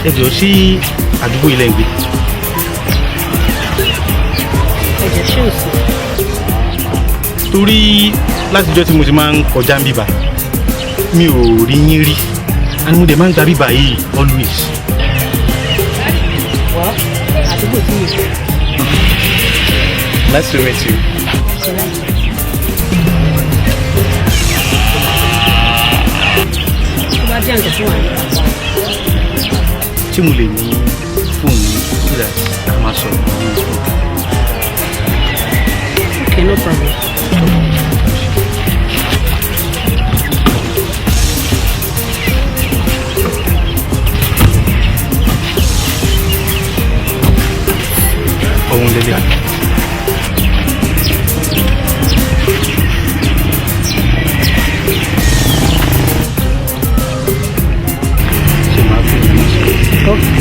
Ẹ jọ̀ọ́, sí àdúgbò ilẹ̀ ń gbé? Ẹ̀jẹ̀ ṣé ò sí? Torí látijọ́ tí mo ti máa ń kọjá ń bíbà, mi ò rí yín rí, and mo dẹ̀ máa ń gba bíbà yìí always. Wọ́ àdúgbò tí mi. Nice to meet you. Tó bá jẹ́ nǹkan tó wà ní àpá. Ṣé mo lè ní fóònù so that a máa sọ̀rọ̀ lórí fóònù? Okay, no problem. Òun lélẹ̀. Ṣé máa fún mi ní? Okay.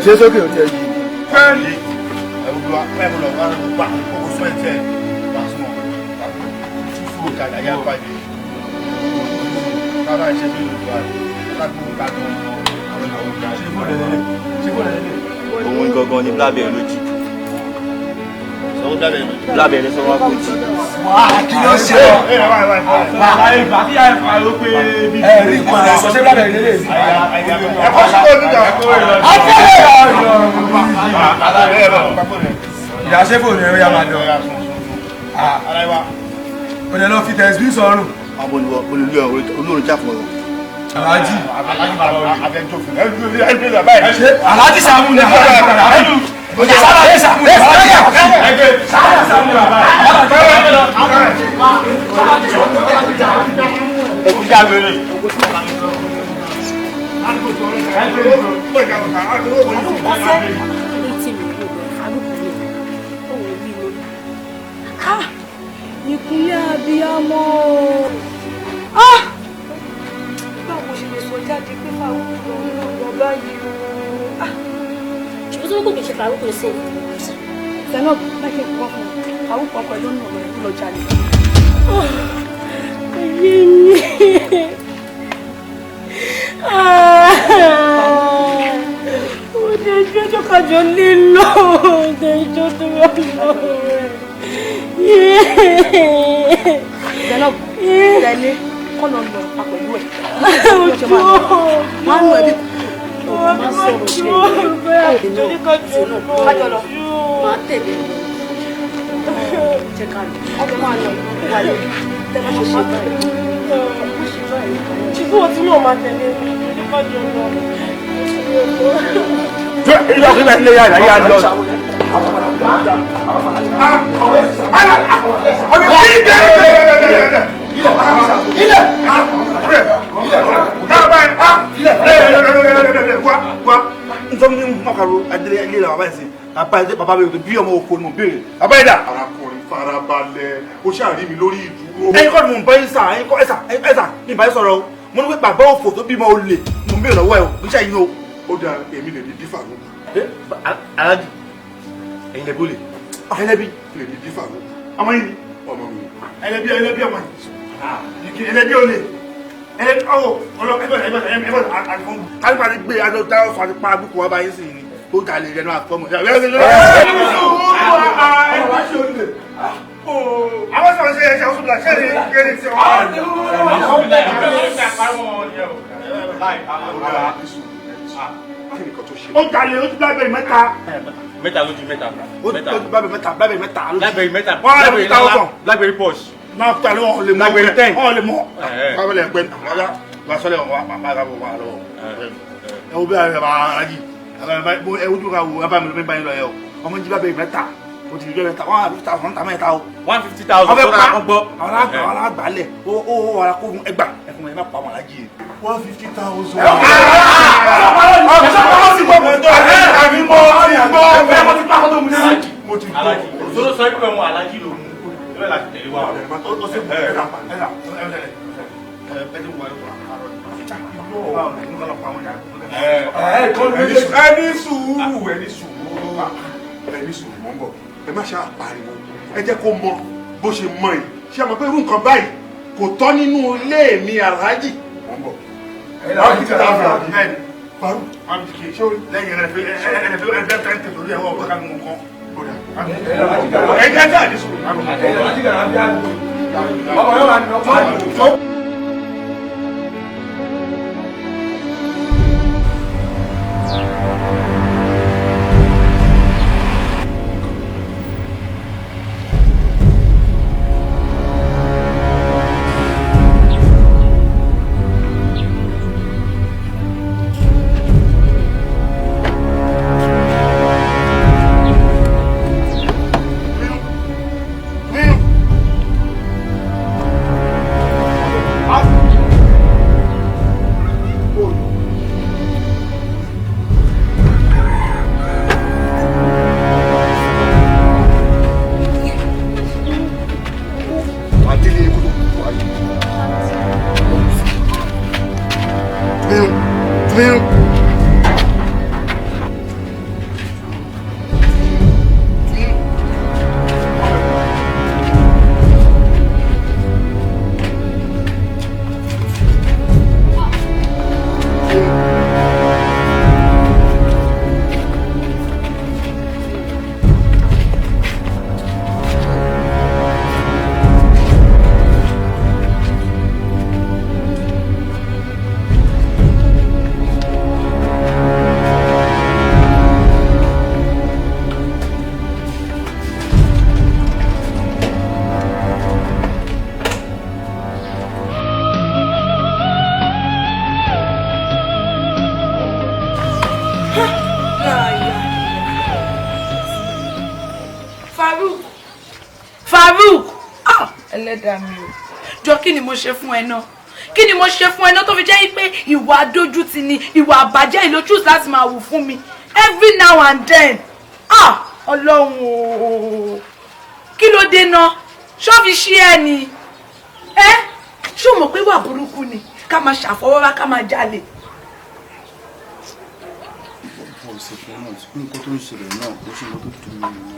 Ṣe sókè ò tiẹ̀ yìí. Fẹ́ẹ̀lì. Ẹ̀rù ẹ̀rù lọ wá wá kókó sọ ẹ̀ tẹ̀ wá súnmọ́. Tí fún òkàdá yá pàdé. Bàbá ìṣe bí olùkọ́ àrẹ. Láti ká tó àwọn àwọn ọ̀gá. Ṣé fóònù rẹ̀ lélẹ̀? Ṣé fóònù rẹ̀ lélẹ̀? Òun gangan ni Blackberry ló jí. Blackberry sọ wá kó jí. Kí ló ṣe ọ́? Ẹ̀rí kan ẹ̀ sọ ṣé Blackberry lélẹ̀? Ẹ̀kọ́ sí kò ní jà. Ìyá ṣé fóònù ẹ̀ ó yá máa lọ. Kò dẹ̀ lọ fi tẹ̀síbí sọ̀rùn. Àwọn olùwọ̀ olóòrùn jà fún ọ. Alhaji. Alhaji Sàámú ni Alhaji. Alhaji Sàámú ni Alhaji Sàámú ni. Ìkúnlẹ̀ abiyamọ. Báwo ṣe lè sọ jáde pé Farouk lọ ń lọ báyìí o? Ṣùgbọ́n tó kò kì í ṣe Farouk sí i. Zainab, má ṣe kọ́ fún un. Farouk ọkọ ẹ̀ ló ń nà ọ̀rẹ́ tó lọ jalè. Ayé mi. Ó dé ẹjọ́ kájọ lílọ. Ó dé ẹjọ́ tó wà lọ́wọ́ rẹ̀. Zainab, tẹ̀lé kọ́ lọ lọ pa pẹ̀lú ẹ̀. Wọ́n á nù ẹbí Má sọ̀rọ̀ bẹ́ẹ̀. kájọ lọ. Máa tẹ̀lé. Jẹ́ ká lọ. Ọjọ́ máa lọ. Wà lọ. Tẹ́ bá ṣe ṣe báyìí. Ṣùgbọ́n o ti náà máa tẹ̀lé mi. Kájọ lọ. Ilé ọkùnrin bá ilé yàrá yà lọ. Arákùnrin, farabalẹ̀, ó ṣàrí mi lórí ìdúró. Ẹ̀yin kọ́ ni mò ń bá yín sà, ẹ̀yin kọ́ ẹ̀sà ẹ̀sà ní ìbá yín sọ̀rọ̀ o. Mo ní pé bàbá òfò tó bímọ olè mo ń béèrè lọ́wọ́ ẹ̀ o, kì í ṣe ẹ̀yin o. Ó dáa, èmi lè ní bí Farouk. Alhaji, ẹ̀yin lẹbi olè. Ẹlẹ́bi. Lè ní bí Farouk. Ọmọ yìí ni. Ọmọ mi. Ẹlẹ́bi ẹlẹ́bi ọmọ yìí. Ẹlẹ́bi olè. Ẹlẹ́bi ọwọ́ ọlọ ẹgbẹ́ ẹgbẹ́ ẹgbẹ́ àfọ̀mù. Kálífà ti gbé adó dáwọ́ fún àti pa àbùkù wa báyìí sì ni tó jalè rẹ̀ náà àfọ̀mù. Àwọn sọ̀rọ̀ ṣe ẹ̀ṣẹ̀ oṣù bìlà ṣe é ṣe é ṣe wọ́n. Kí ni nǹkan tó ṣe? Ó jalè ó ti dábẹ́ mẹ́ta. Mẹ́ta lójú mẹ́ta. Bábẹ̀ mẹ́ta bábẹ̀ mẹ́ta lójú. Lágbèrè mẹ́ta. Lágbèrè ńlá. Lágbèrè pọ́s. Náà fúta ló wọ́n lè mọ́. Lágbèrè ten. Wọ́n lè mọ́. Bábẹ̀ lẹ̀ pẹ́ wàá sọ́lẹ̀ wọ́n máa bọ̀ wá lọ́wọ́. Ẹ wo bí a bá alájì ẹ wojú ka wo abá mi ló bá yín lọ yẹ o. Ọmọ jí bábẹ̀ mẹ́ta o ti jẹ́ mẹ́ta 150,000 ta mẹ́ta o. 150,000 tó ra kọ́ gbọ́. Àwọn alágbàálẹ̀ ó wàrà kó fún ẹgbà ẹfun ẹ má pa àwọn alájì yẹn. 150,000. Alájì tó sọ pé wọn alájì ló mú ẹ láti tẹ̀lé wa. Ẹni sùúrù ẹni sùúrù ẹni sùúrù mọ́ ń bọ̀ ẹ má ṣe àpariwo ẹ jẹ́ kó mọ bó ṣe mọ yìí ṣé ẹ mọ̀ pé irú nǹkan báyìí kò tọ́ nínú ilé mi aláàjì mọ́ ń bọ̀. 150,000 Farouk lẹ́yìn rẹ̀ fẹ́ lórí ẹ̀wọ̀n ọ̀gá kan mú nǹkan. Ẹ jẹ́ jẹ́ àdísù. Ọmọ yóò máa nà ọ́. Farouk ah ẹlẹ́dàá mi o jọ kí ni mo ṣe fún ẹ náà kí ni mo ṣe fún ẹ náà tó fi jẹ́ pé ìwà adójútì ni ìwà àbàjẹ́ ìlò choose láti máa wù fún mi every now and then ah ọlọ́run o kí ló dé náà ṣọ́ fi ṣí ẹ ni ẹ ṣó mọ̀ pé wà burúkú ni ká máa ṣàfọwọ́rá ká máa jalè. Nǹkan tó ń ṣẹlẹ̀ náà kò ṣe nǹkan tó dùn mí náà.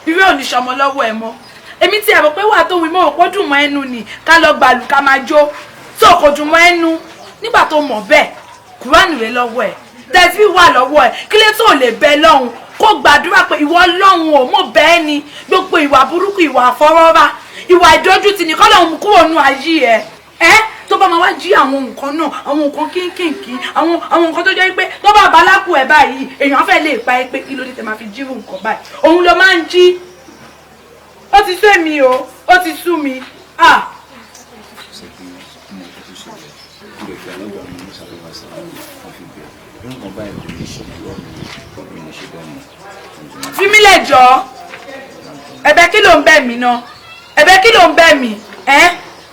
Irú ò ní ṣọmọ lọ́wọ́ ẹ mọ́ èmi tí ẹ rò pé wà tó wí mọ́ òpó dùn mọ́ ẹnu ni ká lọ gbàlù ká máa jó tó kò dùn mọ́ ẹnu nígbà tó mọ̀ bẹ́ẹ̀ kúránì rẹ lọ́wọ́ ẹ tẹ̀sí wà lọ́wọ́ ẹ kí lè tó lè bẹ lọ́hùn kó gbàdúrà pé ìwọ lọ́hùn ò mọ̀ bẹ́ẹ̀ ni gbogbo ìwà burúkú ìwà àfọwọ́rá ìwà ìdójútì ní kọ́ lọ́hùn kúrò nù ayé ẹ ẹ tó bá máa wá jí àwọn nǹkan náà àwọn nǹkan kínkìnkín àwọn nǹkan tó jẹ́ pé tó bá balákù ẹ̀ báyìí èèyàn fẹ́ lè pa ẹ pé kí ló dé tẹ máa fi jírù nǹkan báyìí òun ló máa ń jí ó ti sú mi o ó ti sú mi ah. Fi mí lẹ̀ jọ̀ọ́ ẹ̀bẹ̀ kí ló ń bẹ̀ mí náà ẹ̀bẹ̀ kí ló ń bẹ̀ mí ẹ́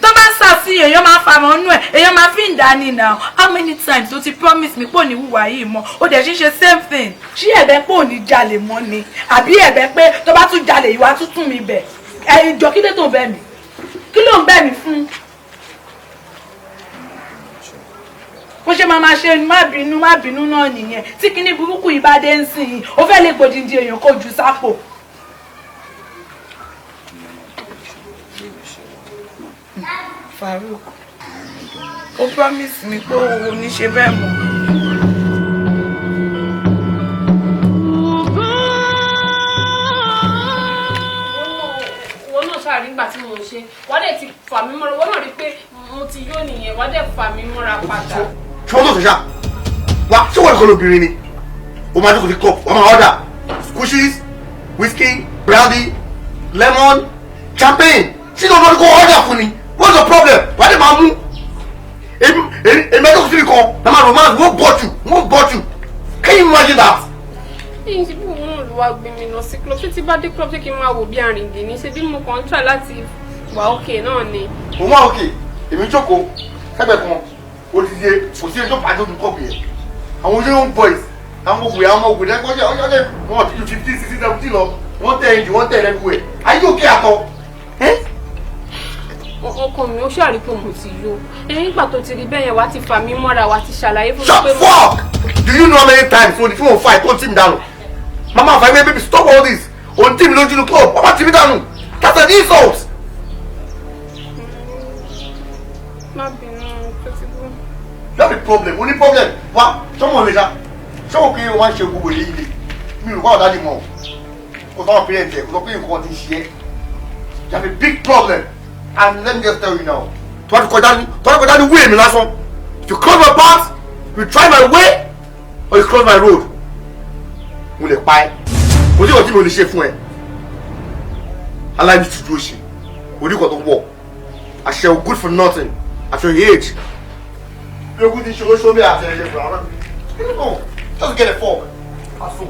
tó bá ń ṣàfihàn èèyàn máa fa àwọn nú ẹ èèyàn máa fi ń dání now how many times ló ti promise mi pé ò ní hùwà yìí mọ́ ó dẹ̀ ṣe ń ṣe same thing ṣé ẹ̀bẹ̀ pé ò ní jalè mọ́ ni àbí ẹ̀bẹ̀ pé tó bá tún jalè ìwà tuntun mi bẹ̀ ẹ̀ ìjọ kí ló tó ń bẹ̀ mí kí ló ń bẹ̀ mí fún. bó ṣe máa ṣe má bínú náà nìyẹn tí kinní burúkú yìí bá dé ń sìn yìí ó fẹ́ lè gbòdìdì èèyàn kó jù sápò. Farouk ó promise mi pé òun ò ní ṣe bẹ́ẹ̀ mọ́. Wọ́n náà ṣáà rí nígbà tí mo ń ṣe wọ́n dẹ̀ ti fà mí mọ́ra wọ́n náà rí pé mo ti yó nìyẹn wọ́n dẹ̀ fà mí mọ́ra padà. Ṣé wọ́n tó ṣe ṣá wá ṣé wọ́n kọ́ lóbìnrin ni O máa jókòó sí club, wọ́n máa order squishes, whiskey, brandy, lemon, champagne. Ṣé ìjọba ní kò order fún ni? What's the problem? Wàá dé máa mú. Èmi ẹjọ́ kò síbi kan, na máa romance, wọ́n bọ̀ jù, wọ́n bọ̀ jù. Can you imagine that? Yìí ṣe bí òun náà ló wá gbé mi lọ sí club. Ṣé tí bá dé club ṣé kí n máa wò bí arìngì ni? Ṣé bí mo kàn ń try láti wà òkè náà ni? Òun wà òkè, èmi jókòó, sẹ́gbẹ̀ẹ́ kan, odidi kò sí ẹjọ́ pàdé òdùkọ́ bìyẹn. Àwọn young boys, àwọn ògùn àwọn ògùn lẹ́kọ̀ọ́ ọjọ́ wọn ti ju 15, 16, 17 lọ, wọ́n tẹ̀ ẹ̀jì, wọ́n tẹ̀ ẹ̀rẹ́gbẹ̀ ẹ̀. Ayé òkè àtọ̀. Ọkọ mi ó ṣàrí pé mo ti yó. Ẹ̀yìn ìgbà tó ti rí bẹ́ẹ̀ yẹn wá ti fà mí mọ́ra, wá ti ṣàlàyé fún mi pé mo. Shut fuck! Do you know how many times o ní fún òun fight tó ń tì mí dànù? Mama fà mí, baby, stop all this. Òun tì mí lójú ní club, mama tì mí dànù. That's an insult. Má bínú, tó ti bú. You have a problem, o ní problem. Wá, sọ́mọ̀ lè ṣá. Sọ́mọ̀ pé o máa ń ṣe gbogbo èyí le. Mi ò wá ọ̀dá ni mọ̀. Kò sọ́mọ̀ parent ẹ̀, kò sọ pé nǹkan ti ṣe é. You have a big problem. And let me just tell you now. Tó bá ti kọjá ní way mi lásán. If you cross my path, you try my way, or you cross my road. Mo lè pa ẹ́. Kò sí ọtí mi ò lè ṣe fún ẹ. Aláìní tuntun ó ṣe. Oníkan tó wọ̀. Àṣẹ o good for nothing at your age. Bí ogun ti ṣe oṣù mi àti ẹ̀ṣẹ̀ fún àwọn ọmọ. No, just get a fork. Aso.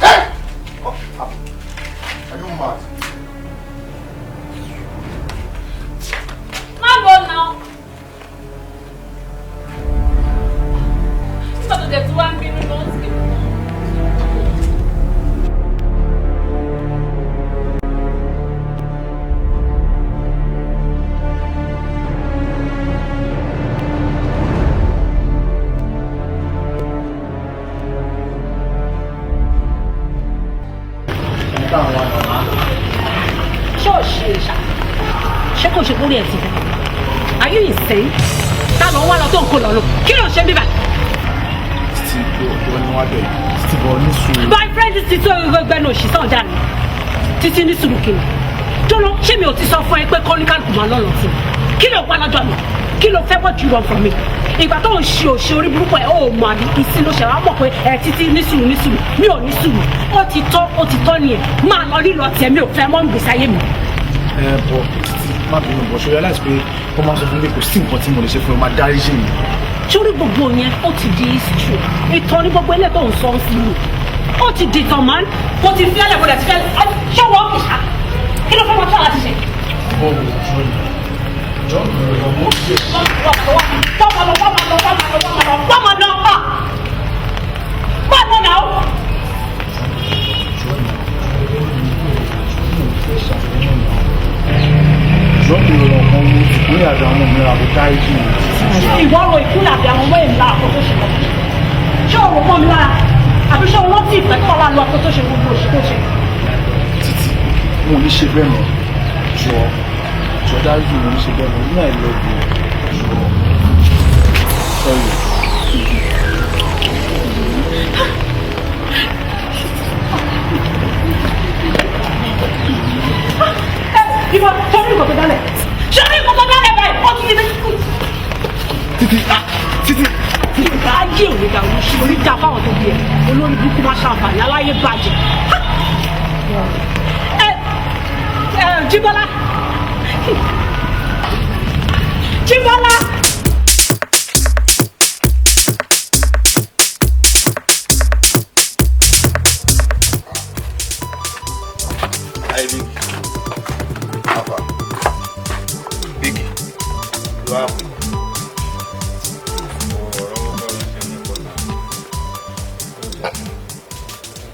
Hey! Oh, are you mad? Má lọ náà. Nígbà tó jẹ́ tí wàá ń bínú lọ sí. Ṣọ́ọ̀ṣì ìṣà ṣé kò ṣe kórè ẹ̀sìn fún. Are you insane? Ta ló ń wá lọ tó ń kó lọ lọ? Kí ló ń ṣe bíbá? Steve, ìwọ ni wọ́n á bẹ̀. Steve, ọ ní sùúrù. My friend ti tó gbẹnu òṣì sàn jáde. Títí ní sùúrù kìnnì. Jọ́lọ́, ṣé mi ò ti sọ fún ẹ pé kọ́níkàlùkù máa lọ́nà sí? Kí ló wá lọ́jọ́ mi? Kí ló fẹ́ what you want from me? Ìgbà tó ń ṣe òṣì orí burúkú ẹ̀ ó mọ̀ àbí ìsìn ló ṣe wá mọ̀ pé ẹ títí ní sùúrù ní sùúrù. Mi ò ní sùúrù. Ó ti tọ́ ni ẹ̀. Máa lọ lílọ tiẹ̀, mi ò fẹ́ mọ́ ń gbèsè ayé mi. Ẹ bọ̀ títí má bínú bọ̀ ṣe realize pé wọ́n máa ń sọ fún mi pé kò sí nǹkan tí mo lè ṣe fún ẹ, máa dáríjì mi. Sórí gbogbo yẹn ó ti di history. Ìtàn ní gbogbo ilé tó ń sọ ń sí mi. Ó ti di ìtàn máa ń. Mo ti fi ẹlẹ́ mo dẹ̀ ti fẹ́ ṣé wọ́n kì í ṣá? Kí ló fẹ́ máa tọ́ láti ṣe? Bọ́ọ̀lù jọ ọmọ ṣe. Wọ́n máa lọ, wọ́n máa lọ, wọ́n máa lọ, wọ́n máa lọ, wọ́n máa lọ, wọ́n máa lọ náà. Jọ ìrọ̀rùn kan wo ìpínlẹ̀ àti àwọn ọmọ mi àbò dáríjì mi. Ìwọ ro ìkúlẹ̀ àbí àwọn ọmọ ìlà àkókò tó ṣe lọ. Ṣé o rò mọ́ mi lára? Àbí ṣé o rántí ìfẹ́ tó wà láàlú àkókò tó ṣe gbogbo òṣì tó ṣe? Títí, mo ò ní ṣe bẹ́ẹ̀ mọ́. Jọ jọ dáríjì mi, mo ò ní ṣe bẹ́ẹ̀ mọ́. You know I love you. Jọ. Sorry. Ìwọ sọ́rí ìkọ̀tọ̀ dálẹ̀. Sọ́rí ìkọ̀tọ̀ dálẹ̀ báyìí, ó ti di méjì. Títí, títí. Ayé ò ní dàrú, ṣe orí dá fáwọn tó bí ẹ. Olórí burúkú máa ṣàǹfààní, aláyé bàjẹ́. Ẹ ẹ Jíbọ́lá. Jíbọ́lá. Hi, Big. Alpha. Big. You have.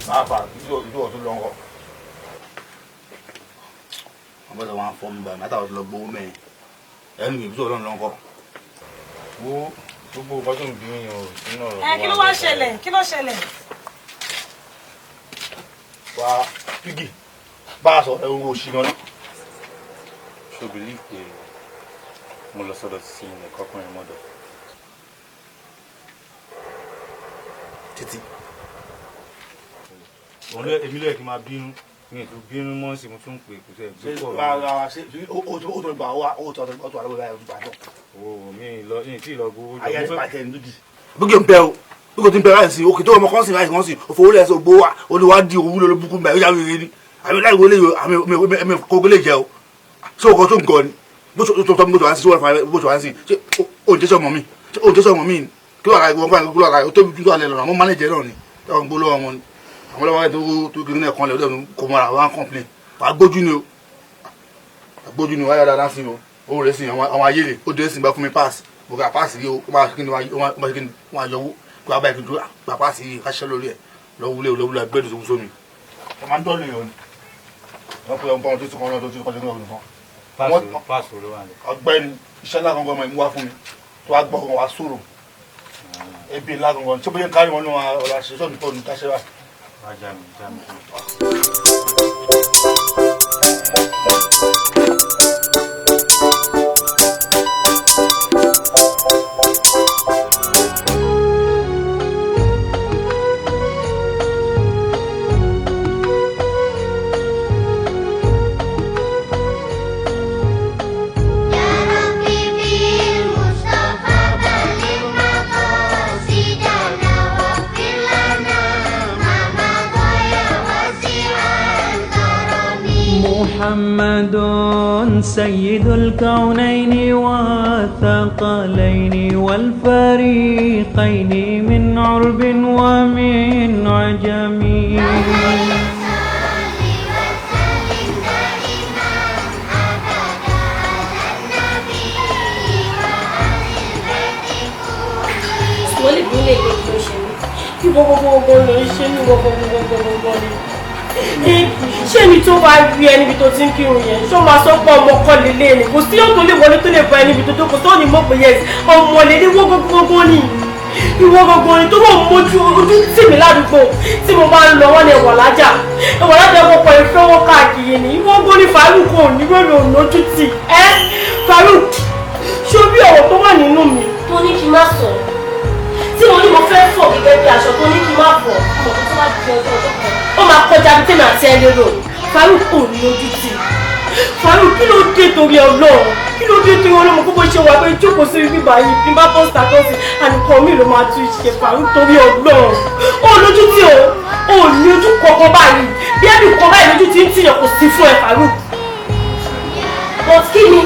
Alpha, you do ọtún lọ́ngọ̀. Wọ́n bá sọ wọn fọ́ mi báyìí, màtá ọtún lọ gbowó mẹ́rin. Ẹnu mi ìbísọ̀ ọlọ́run lọ́ngọ̀. Wo gbogbo nǹkan tó ń bí yín o sínú ọ̀rọ̀. Ẹ kí ló wá ṣẹlẹ̀? Kí ló ṣẹlẹ̀? Wá Bígì, bá a sọ ẹ̀rù òṣì gan náà. Ṣé o believe pé mo lọ sọ́dọ̀ sí ilẹ̀ kọ́kùnrin mọ́dọ̀? Títí. Òun ló èmi ló yẹ kí n máa bínú. Mi ò tún bínú mọ́ sí mo tún ń pè kò sẹ́ gbé pọ̀. Rárá ṣe o tó gbà wá o tó tó àlọ́ báyìí o tó gbà náà. Wo mi lọ ní tí ì lọ gbowó jọ. Ayé àti pàtẹ ní lójì. Bígì ń bẹ o, Bí kò tí ń bẹ̀rẹ̀ sí òkè tó ọmọ kan sì láì kan sì òfò orí ẹsẹ̀ ògbó wa olùwádìí òwúlò ló bukú bẹ̀rẹ̀ yàrá ìrírí àmì láì wọlé yìí àmì ẹ̀mí kókó lè jẹ o. Ṣé o kò tó nǹkan ni? Bó tó tọ́ bó tó wá sí bó tó wá sí ṣé o jẹ́ sọmọ mi? Ṣé o jẹ́ sọmọ mi ni? Kí ló àlàyé wọn kí ló àlàyé tó bí tó àlẹ́ lọ́nà àwọn mánéjẹ náà ni táwọn gbó lọ́wọ́ wọn ni. Àwọn ọlọ́wọ́ tó kiri náà kan lẹ̀ ó kò mọ́ra wọn kọ́ńplẹ̀n. Wàá gbójú ni o. Gbójú ni wáyà dáadáa sí o. Owó rẹ̀ sì àwọn ayé rẹ̀ ó dé sí gbà fún mi pass. Mo gba pass yìí o, ó máa kí ni wọ́n máa yọ owó. Kí wọ́n bá yẹ kí n dúró gba pass yìí ká ṣiṣẹ́ lórí ẹ̀. Lọ́wọ́lé lọ́wọ́lé agbẹ́dùn tó kú sómi. Ẹ máa ń dọ́ọ̀lù yẹn o ni. Wọ́n pe ọmọ tó ti kọ́ tó ti kọ́ tó ti kọ́ Pass ló wà ní. Ọ̀gbẹ́ni iṣẹ́ ńlá gangan ọmọ ìmú wá fún mi tó wá gbọ́ gan wá sọ̀rọ̀. Ebi ńlá gangan tí ó bóyá ń kárí wọn ní wọn ọ̀la ṣe sọ́ọ̀nù tó ní káṣẹ́ báyìí. Wá já mi já mi. محمد سيد الكونين والثقلين والفريقين من عرب ومن عجم. Ṣé ni tó bá rí ẹ níbi tó ti ń kírun yẹn ṣó máa sọ pé ọmọ kọ́ lélẹ̀ ni kò sí òtún lè wọlé tó lè bá ẹ níbi tó jókòó tó ní mọ̀ pé yẹn ọmọ lélẹ̀ wọ́n gbogbo ni ìwọ gbogbo ni tó wọ́n mójú ojú tì mí ládùúgbò tí mo bá ń lọ wọ́n ní ẹ̀wà lájà ẹ̀wà lájà ọkọ̀ ìfẹ́ wọn káàkiri ni ìwọ gbogbo ni Farouk kò ní rẹ́rìn òun lójú tì ẹ́ Farouk ṣó bí ọ̀rọ̀ tó wà nínú mi. Tó ní kí n má sọ tí mo ní mo fẹ́ fọ̀ gẹ́gẹ́ bí aṣọ tó ní kí n má fọ̀ ọmọ tó bá di ọjọ́ ọjọ́ kan ó máa kọjá bí tèmi àti ẹ lérò. Farouk kò ní ojú tì. Farouk kí ló dé torí Ọlọ́run kí ló dé torí Ọlọ́run kó bó ṣe wà pé jókòó sí ibi báyìí bí bá bọ́ sàtọ́sí ànìkan mi ló máa tún ṣe Farouk torí Ọlọ́run ó lójú tì o ò ní ojú kankan báyìí bí ẹbí kan báyìí lójú tí ń tìyàn kò sí fún ẹ Farouk. But kí ni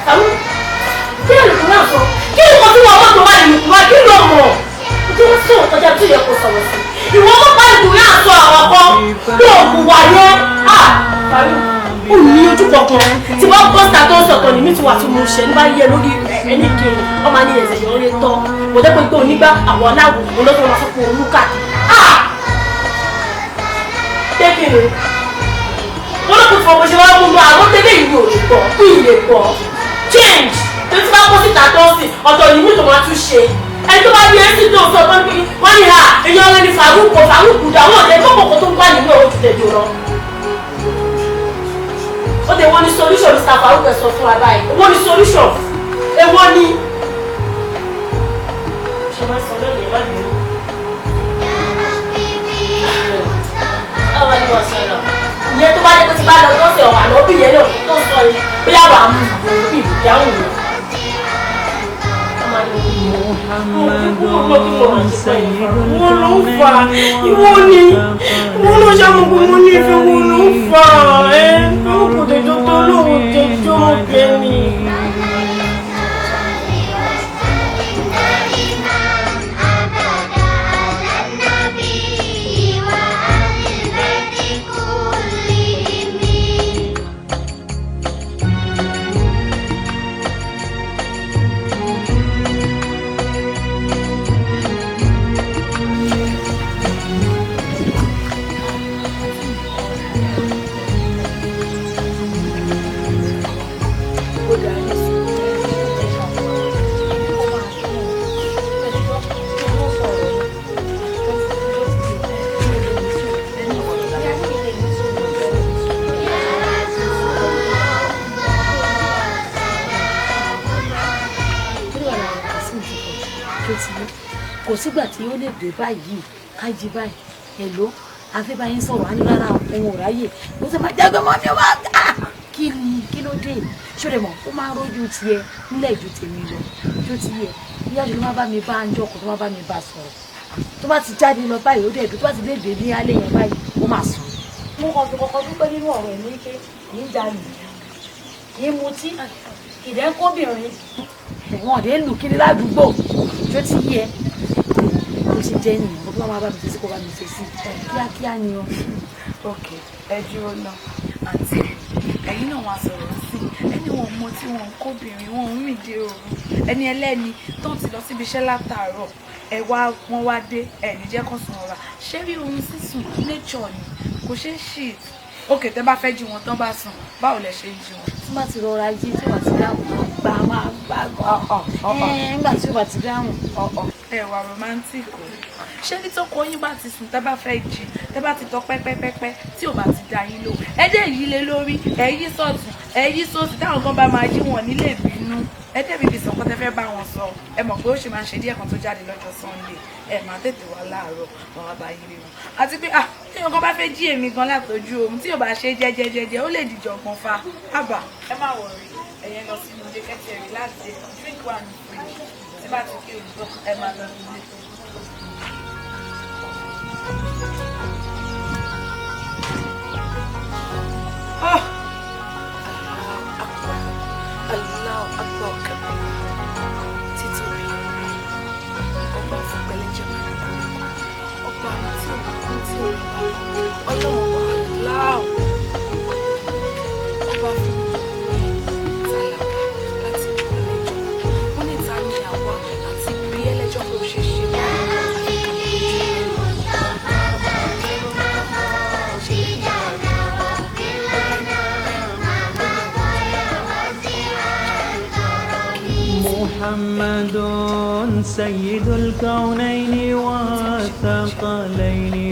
Farouk kí ló lè kúrò àṣọ kí ni kò tí wọn mọ́tò wà nínú kúrò kí ló mọ̀ ojú wọn sọ̀rọ̀ kọjá tó yẹ kó sọ̀rọ̀ sí ìwọ mọ́ bá ìkúrò àṣọ àwọn kan tó kù wà yẹn à Farouk ó ní ojú kankan tí wọ́n bọ́sà tó ń sọ̀tọ̀ ní mi ti wà tí mo ṣe ní bá yẹ lórí ẹni kiri ọmọ ní ẹ̀sẹ̀ yọ̀ ọ́rẹ́ tọ́ kò jẹ́ pé pé onígbà àwọn aláwọ̀ olóṣèlú máa sọ pé òun káàkiri à tẹ́kìrì wọ́n ló kún fún ọmọ ṣe wá mú mi àwọn tẹ́lẹ̀ ìlú ò lè gbọ́ kí ìlè gbọ́ change tó ti bá kó síta tó ń sìn ọ̀tọ̀ yìí mi tó máa tún ṣe ẹni tó bá ní ẹsìn tó ń sọ tó ń pín wọ́n ní ha èèyàn rẹ ní Farouk kò Farouk dà wọ́n ọ̀dẹ kọ́kọ́ tó ń wà nínú ọ̀rọ̀ tẹ̀jọ́ lọ. Ó dé wọ́n ní solution Mr. Farouk ẹ̀ sọ fún wa báyìí wọ́n ní solution èwo ni. Ṣé máa sọ lónìí má bínú. Ọ̀rọ̀ ni wọ́n sọ lọ. Ìyẹn tó bá dé tó ti bá lọ tó ṣe ọ̀rọ̀ àná bí ìyẹn náà tó sọ yẹn bóyá wàá mú ìbò bí ìdáhùn yẹn. Wọ́n ló ń fà ìwọ ni wọ́n ló ṣàmùkú mo ní ìfẹ́ wọ́n ló ń fà ẹ́ fún kò tẹjọ́ tó lóun tẹjọ́ mo bẹ̀ ni. Kò sígbà tí ó lè dé báyìí ká jí báyìí ẹ̀ló afẹ́báyín sọ̀rọ̀ á ní rárá òun ò ráyè ló sì máa jágbe mọ́ mi wá kí ni kí ló dé ṣó lè mọ̀ Ó máa ń rójú tiẹ̀ nílẹ̀ ju tèmi lọ. Tó ti yẹ, ìyá mi ló máa bá mi bá ń jọkọ̀, tó máa bá mi bá sọ̀rọ̀. Tó bá ti jáde lọ báyìí, ó dẹ̀ dùn. Tó bá ti lè dé ní alẹ́ yẹn báyìí, ó máa sùn. Mo kàn fi kọ́kọ́ dúpẹ́ nínú ọ̀rọ̀ ẹ̀ ní pé kì í jalè, kì í mutí, kì í dẹ́ kóbìnrin, wọn ò dé lù kiri ládùúgbò. Tó ti yẹ, bó ṣe jẹ́ nìyẹn. Bó bá máa bá mi ṣe sí, kó bá mi ṣe sí kíákíá ni o. Ok, ẹ dúró náà, àǹtí. Ẹ̀yin náà wàá sọ̀rọ̀ sí ẹni wọn mọ tí wọn ń kóbìnrin, wọn ń rìn dé òru, ẹni ẹlẹ́ni tó ń ti lọ síbi iṣẹ́ látàárọ̀, ẹ wá wọn wá dé, ẹ ní jẹ́ kó sùn ọ̀ra. Ṣé rí, oorun sísùn nature ni, kò ṣeé shit. Ok, tẹ́ bá fẹ́ jí wọn tán bá sùn, báwo lẹ ṣe ń jí wọn? Tí bá ti rọra jí, tí wàá ti dáhùn, gbà máa gbà gan nígbà tí ó bá ti dáhùn. Ẹ wà romantic o. Ṣé ní tó kọ yín bá ti sùn, tẹ́ bá fẹ́ jí, tẹ́ bá ti tọ́ pẹ́pẹ́pẹ́pẹ́, tí ò bá ti dá yín lò, ẹ dé yí lé lórí, ẹ yí sọ̀tún, ẹ yí sósì, táwọn kan bá máa jí wọn nílé ìbínú, ẹ débi fi sọ̀kan tẹ́ fẹ́ bá wọn sọ. Ẹ mọ̀ pé ó ṣì máa ń ṣe díẹ̀ kan tó jáde lọ́jọ́ Sunday, ẹ máa tètè wá láàárọ̀, wọn wá bá yín rí wọn. Àti pé ah, tí nǹkan bá fẹ́ jí èmi gan látọjú ohun tí ò bá ṣe jẹ́jẹ́jẹ́jẹ́, ó lè dìjọ gan fa àbà. Ẹ má worry, ẹ̀yẹn lọ sínú ilé kẹ́tì ẹ̀rí láti drink one fridge. Tí bá ti kí olùkọ́, ẹ máa lọ nílé. Oh! Allahu Akbar kabir. Títóbi ọba fún pẹ̀lẹ́jẹ máa ní koríko, ọba mi tí ò kú, tí ò rí bá ọlọ́run ọba aláwọ̀, ọba fún tàlàbà láti bí ẹlẹ́jọ́. Wọ́n ní ta ni àwa láti bí ẹlẹ́jọ́ pé ó ṣe ṣe báyìí? محمد سيد الكونين والثقلين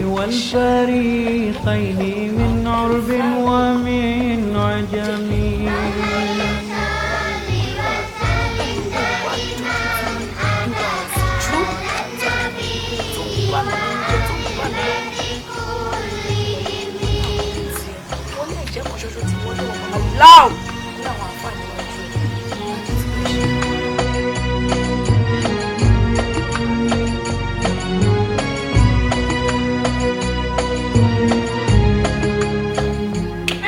والفريقين من عرب ومن عجم. Wọ́n ní ẹ̀jẹ̀ kan ṣoṣo tí wọ́n lọ́wọ́ aláwọ̀ ní àwọn àǹfààní wájú ẹ̀.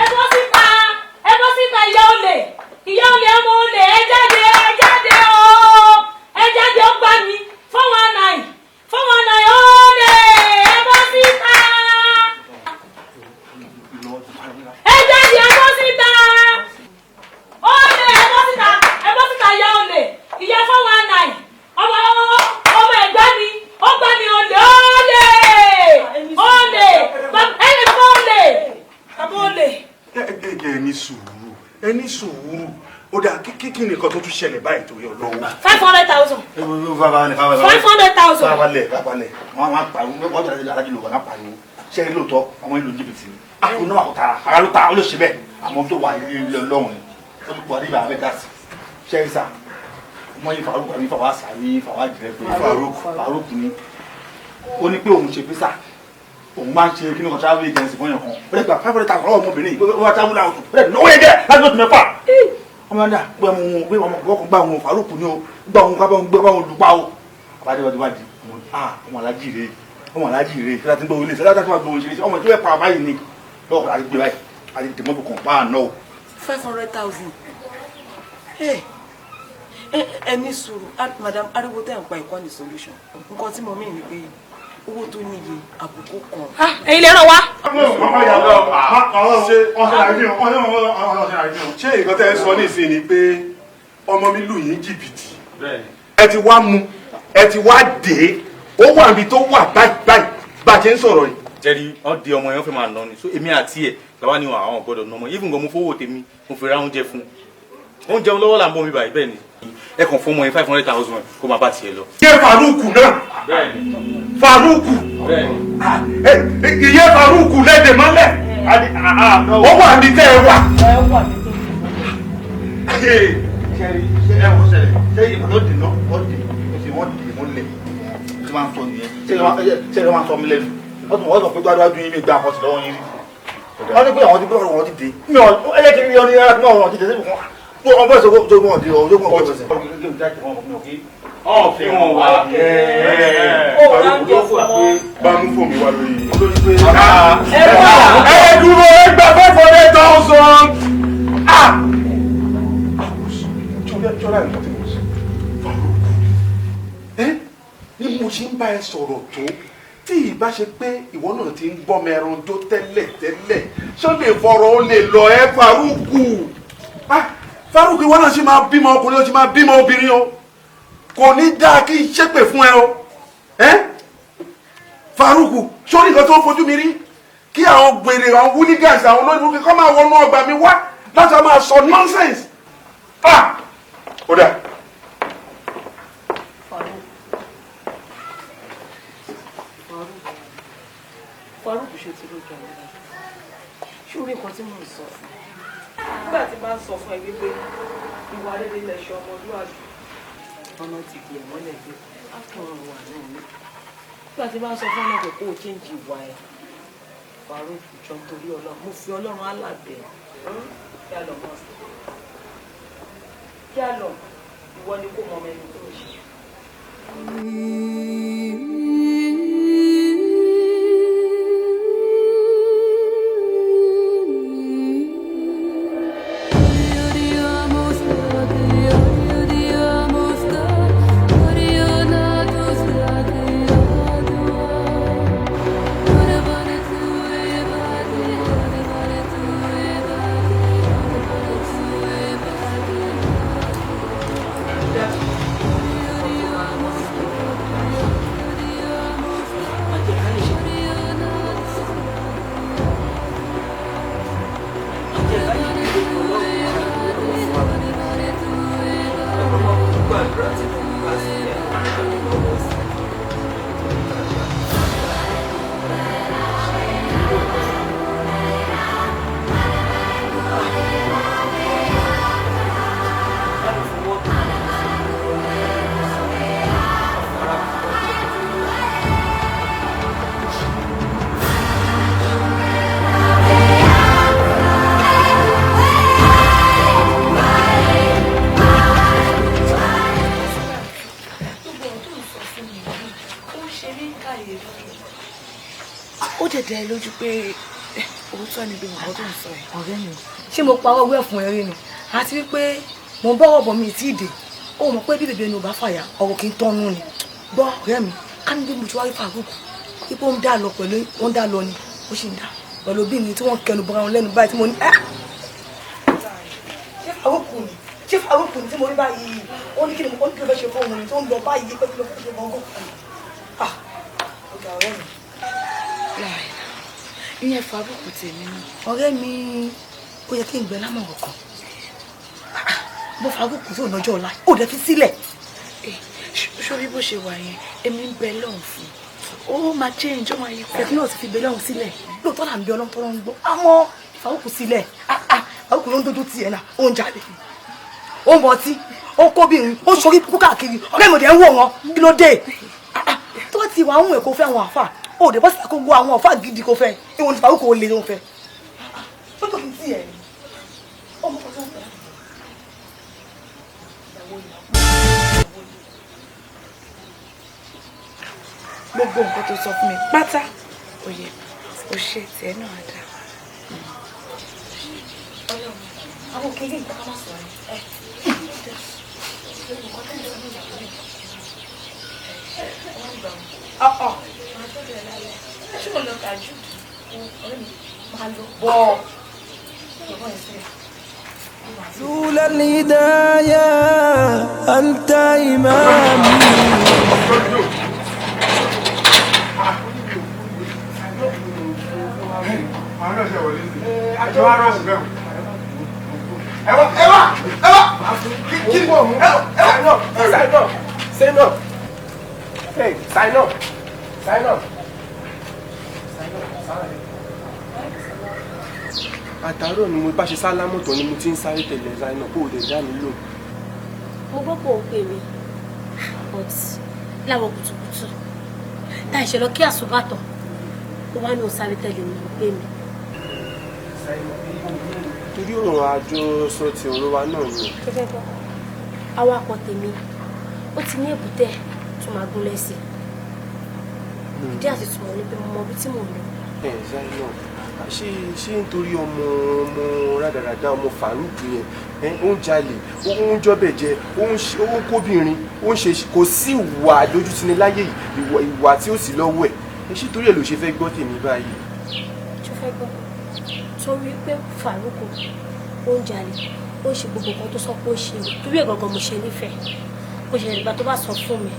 Ẹ bọ́ síta, ẹ bọ́ síta! Ìyá olè, ìyá olè, ọmọ olè, ẹ jáde, ẹ jáde o, ẹ jáde! Ó gbá mi 419, 419, olè! Ẹ bọ́ síta, ẹ jáde, ẹ bọ́ síta, olè! Ẹ bọ́ síta, ẹ bọ́ síta! Ìyá olè, ìyá 419, ọmọ ọmọ ẹ̀gbá mi, ó gbá mi! Olè, olè, olè, ẹ lè fọ́ olè, bàbá olè. Ẹ ní sùúrù, ẹ ní sùúrù. Ó dáa, kí kí nìkan tó tún ṣẹlẹ̀ báyìí torí Ọlọ́run? 500,000, 500,000. Farabalẹ̀, farabalẹ̀. Wọ́n máa pariwo, wọ́n tẹ̀lé alájí lò, wọ́n máa pariwo. Ṣé ẹ lóòótọ́ àwọn ìlú jìbìtì ni? Àwọn náà kò tara ara ló ta, ó lè ṣe bẹ́ẹ̀. Àmọ́ tó wà ilé Ọlọ́run ni ó ti pọ̀ nígbà abẹ́ dá sí. Ṣé ẹ sà wọ́n yí Farouk àbí Fawaz àbí Fawaz jẹ́ pé Farouk. Farouk ni ó ní pé òun ṣe visa, òun máa ń ṣe kí ní kan travel agency fún yàn kan. Ó lè gba 500,000 lọ́wọ́ ọmọbìnrin yìí, ó wá travel out, ó lè náwó yẹn jẹ́ láti oṣù 6. Ọmọ náà pé ọmọ òun, pé ọmọ ọkọ̀ gbà òun, Farouk ni ó gbà òun, ká bá òun gbé, bá òun lùpa o. Àbájá wájú wájú, ọmọ alájì rèé, ọmọ alájì rèé, ṣẹlá tí ń gbọ́ wọlé, ṣẹlá tí wọ́n gbọ́ wọlé, ọmọ tí wọ́n pa báyìí ni lọ́wọ́ àti gbé báyìí àti dèmọ́bù kan pa àná o. 500,000. Ẹ ní sùúrù, madam. Ariwo tẹ́ ń pa ìkọ́ ní solution. Nǹkan tí mo mean ni pé owó tó níye àbùkù kan. Ẹ̀yin lè ràn wá. Ṣé nǹkan tẹ́ ẹ sọ nísìnyí ni pé ọmọ mi lù yín jìbìtì, ẹ ti wá mú, ẹ ti wá dé, ó wà níbi tó wà báyìí báyìí bá a ṣe ń sọ̀rọ̀ yìí? Jẹ́rí wọ́n di ọmọ yẹn, wọ́n fẹ́ máa nà ni. So èmi àti ẹ̀ làwa ni àwọn gbọ́dọ̀ nà ọmọ. Even gan, mo fowó tèmi, mo fi ra oúnjẹ fún un, oúnjẹ lọ́wọ́ là ń bọ̀ mi báyìí. Bẹ́ẹ̀ ni, ẹ kàn fún ọmọ yẹn 500,000, kó máa bá tiẹ̀ lọ. Ṣé Faruku náà, Faruku, ìyẹn Faruku lẹ́dẹ̀ mọ́lẹ̀, ó wà ní tẹ́ ẹ wà. Ṣe ẹ wọ́n ṣẹlẹ̀, ṣé ìgbà tó dì náà wọ́n dì ó sì wọ́n dì mọ́lẹ̀ tí wọ́n sọ nìyẹn? Ṣé ẹ wọ́n sọ mí lẹ́nu? Wọ́n tún pé gbádùn yín, mi gba àkọsí lọ́wọ́ yín rí. Wọ́n ní pé àwọn ti gbé ọ̀rọ̀ wọn ti dé mi ò ẹ jẹ́ kí n rí ọ ní ara tí wọ́n ti dé síbi kan. Ọmọ ìṣòwò tó mọ̀ ọ̀dí ọ̀dọ́ mọ̀ ọ̀dọ́ sẹ̀. Ọ̀ fi wọn wá. Bá mú fóònù wá lórí. Ẹ dúró, ẹ gba 500,000. Jọlá nǹkan tí mo sọ. Ẹ ní mo ṣe ń bá ẹ sọ̀rọ̀ tó tí ìbá ṣe pé ìwọ náà ti ń gbọ́ mẹ́ran jó tẹ́lẹ̀ tẹ́lẹ̀ ṣó lè fọ̀rọ̀ ó lè lọ ẹ Faruku. Faruku ìwọ náà ṣe máa bímọ ọkùnrin ó ṣe máa bímọ obìnrin o, kò ní dáa kí n ṣépè fún ẹ o. Faruku sórí nǹkan tó ń fojú mi rí kí àwọn gbèrè àwọn hooligans àwọn olórí burúkú kọ́ máa wọnú ọgbà mi wá láti máa sọ nonsense. Ó dà. Faruku ṣe ti lójú àwọn ọmọ ṣé orí nǹkan tí mò ń sọ fún ẹ nígbà tí bá ń sọ fún ẹ wípé ìwà rere lẹ̀ṣọ́ ọmọlúwàbí ọ̀nà ti di ẹ̀ mọ́lẹ̀ gbé àtọ̀rọ̀ wà náà ní nígbà tí bá ń sọ fún ọ̀nà pé kó o change ìwà ẹ̀. Faruku jọ torí Ọlọ́run, mo fi Ọlọ́run alábẹ́ kí á lọ mọ́ sí kí á lọ, ìwọ ni kó mọ ọmọ ẹni tó ń ṣe. Ó dẹ̀dẹ̀ ẹ lójú pé òótọ́ ni gbogbo nǹkan tó ń sọ yìí. Ọ̀rẹ́ mi, ṣé mo parọ́ owó ẹ̀ fún ẹ rí ni? Àti wípé mo ń bọ̀rọ̀ bọ̀ mi tí ì dé. Ó mọ̀ pé bí bèbè ni ò bá fàyà, ọ̀rọ̀ kì í tọ́nu ni. Gbọ́ ọ̀rẹ́ mi, ká ní bí mo ti wá rí Faruku, ipò ń dà lọ pẹ̀lú ó ń dà lọ ni, ó sì ń dà pẹ̀lú obìnrin tí wọ́n kẹnu bọ́ra wọn lẹ́nu báyìí tí mo ní ẹ́. Ṣé Faruku ni? Ṣé Faruku ni tí mo rí báyìí? Ó ní kí ni mo ní kí ló fẹ́ ṣe fún òun ni tó ń lọ báyìí pé kí ló fẹ́ ṣe fún ọgọ́. Ah, ọ̀gá ọ̀rẹ́ mi. Ìyẹn Faruku tèmi náà. Ọ̀rẹ́ mi, ó yẹ kí n gbẹ lámọ̀ràn kan. Bó Faruku tó lọ́jọ́ ọ̀la, ó dẹ̀ fi sílẹ̀. Ṣórí bó ṣe wà yẹn, èmi ń bẹ lọ́hùn fún un. Ó máa change, ó máa yí padà. Ẹ̀fín náà ti fi bẹ lọ́hùn sílẹ̀. Lóòótọ́ là ń bẹ Ọlọ́run tọ́lọ́ ń gbọ́. Àmọ́ Faruku sílẹ̀. Faruku ló ń dojú tiẹ̀ náà, ó ń jalè. Ó ń mọtí, ó ń kóbìnrin, ó ń ṣorí kú káàkiri. Ọ̀rẹ́ mi ò dẹ̀ ń wò wọ́n, kí ló dé? Tó bá ti wà ń wẹ̀ kó fẹ́ àwọn àfà, ó dẹ̀ bọ́sì kó gbọ́ àwọn àfà gidi kó fẹ́, ìwọ̀n ní Faruku ó lè ló ń fẹ́. Tó tó kì í sí ẹ̀ ni. Ó mọ̀ tó ń fẹ́. Gbogbo nǹkan tó sọ fún mi pátá òye ò ṣe tiẹ̀ náà dá. Àwọn òkèlè ìgbà ká má sọ̀rọ̀ ẹ̀. Ṣé o lọ tàjú? Bọ̀. رسول الهداية أنت إمامي. Sign up, sign up. Hey, sign up, sign up. Àtàárọ̀ ni mo bá ṣe sálámù tán ni mo ti ń sáré tẹ̀lé Zainab kó o lè dá mi lò. Mo gbọ́ pé òun pè mí, but láwọn kùtùkùtù tá ìṣe lọ kí àsùbàtàn ó wá ní òun sáré tẹ̀lé mi, ó pè mí. Torí ọ̀rọ̀ àjọsọ ti ọ̀rọ̀ wa náà ni. Ṣé fẹ́ gbọ́? Awakọ̀ tèmi ó ti ní èbúté tó máa gúnlẹ̀ sí. Ìdí àti túmọ̀ ni pé mo mọ ibi tí mò ń lọ. Ẹ Zainab, ṣé nítorí ọmọ ọmọ rádaràda ọmọ Farouk yẹn, ó ń jalè, ó ń jọ́bẹ̀ jẹ, ó ń kóbìnrin, ó ń ṣe, kò sí ìwà àdójútini láyé yìí, ìwà tí ó sì lọ́wọ́ ẹ̀. Ṣé torí ẹ̀ ló ṣe fẹ́ gbọ́ tèmi báyìí? Ṣé fẹ́ gbọ́? Torí pé Farouk ó ń jalè, ó ń ṣe gbogbo nǹkan tó sọ pé ó ṣe, torí ẹ̀ gangan mo ṣe nífẹ̀ẹ́. Mo ṣe ìgbà tó bá sọ fún mi,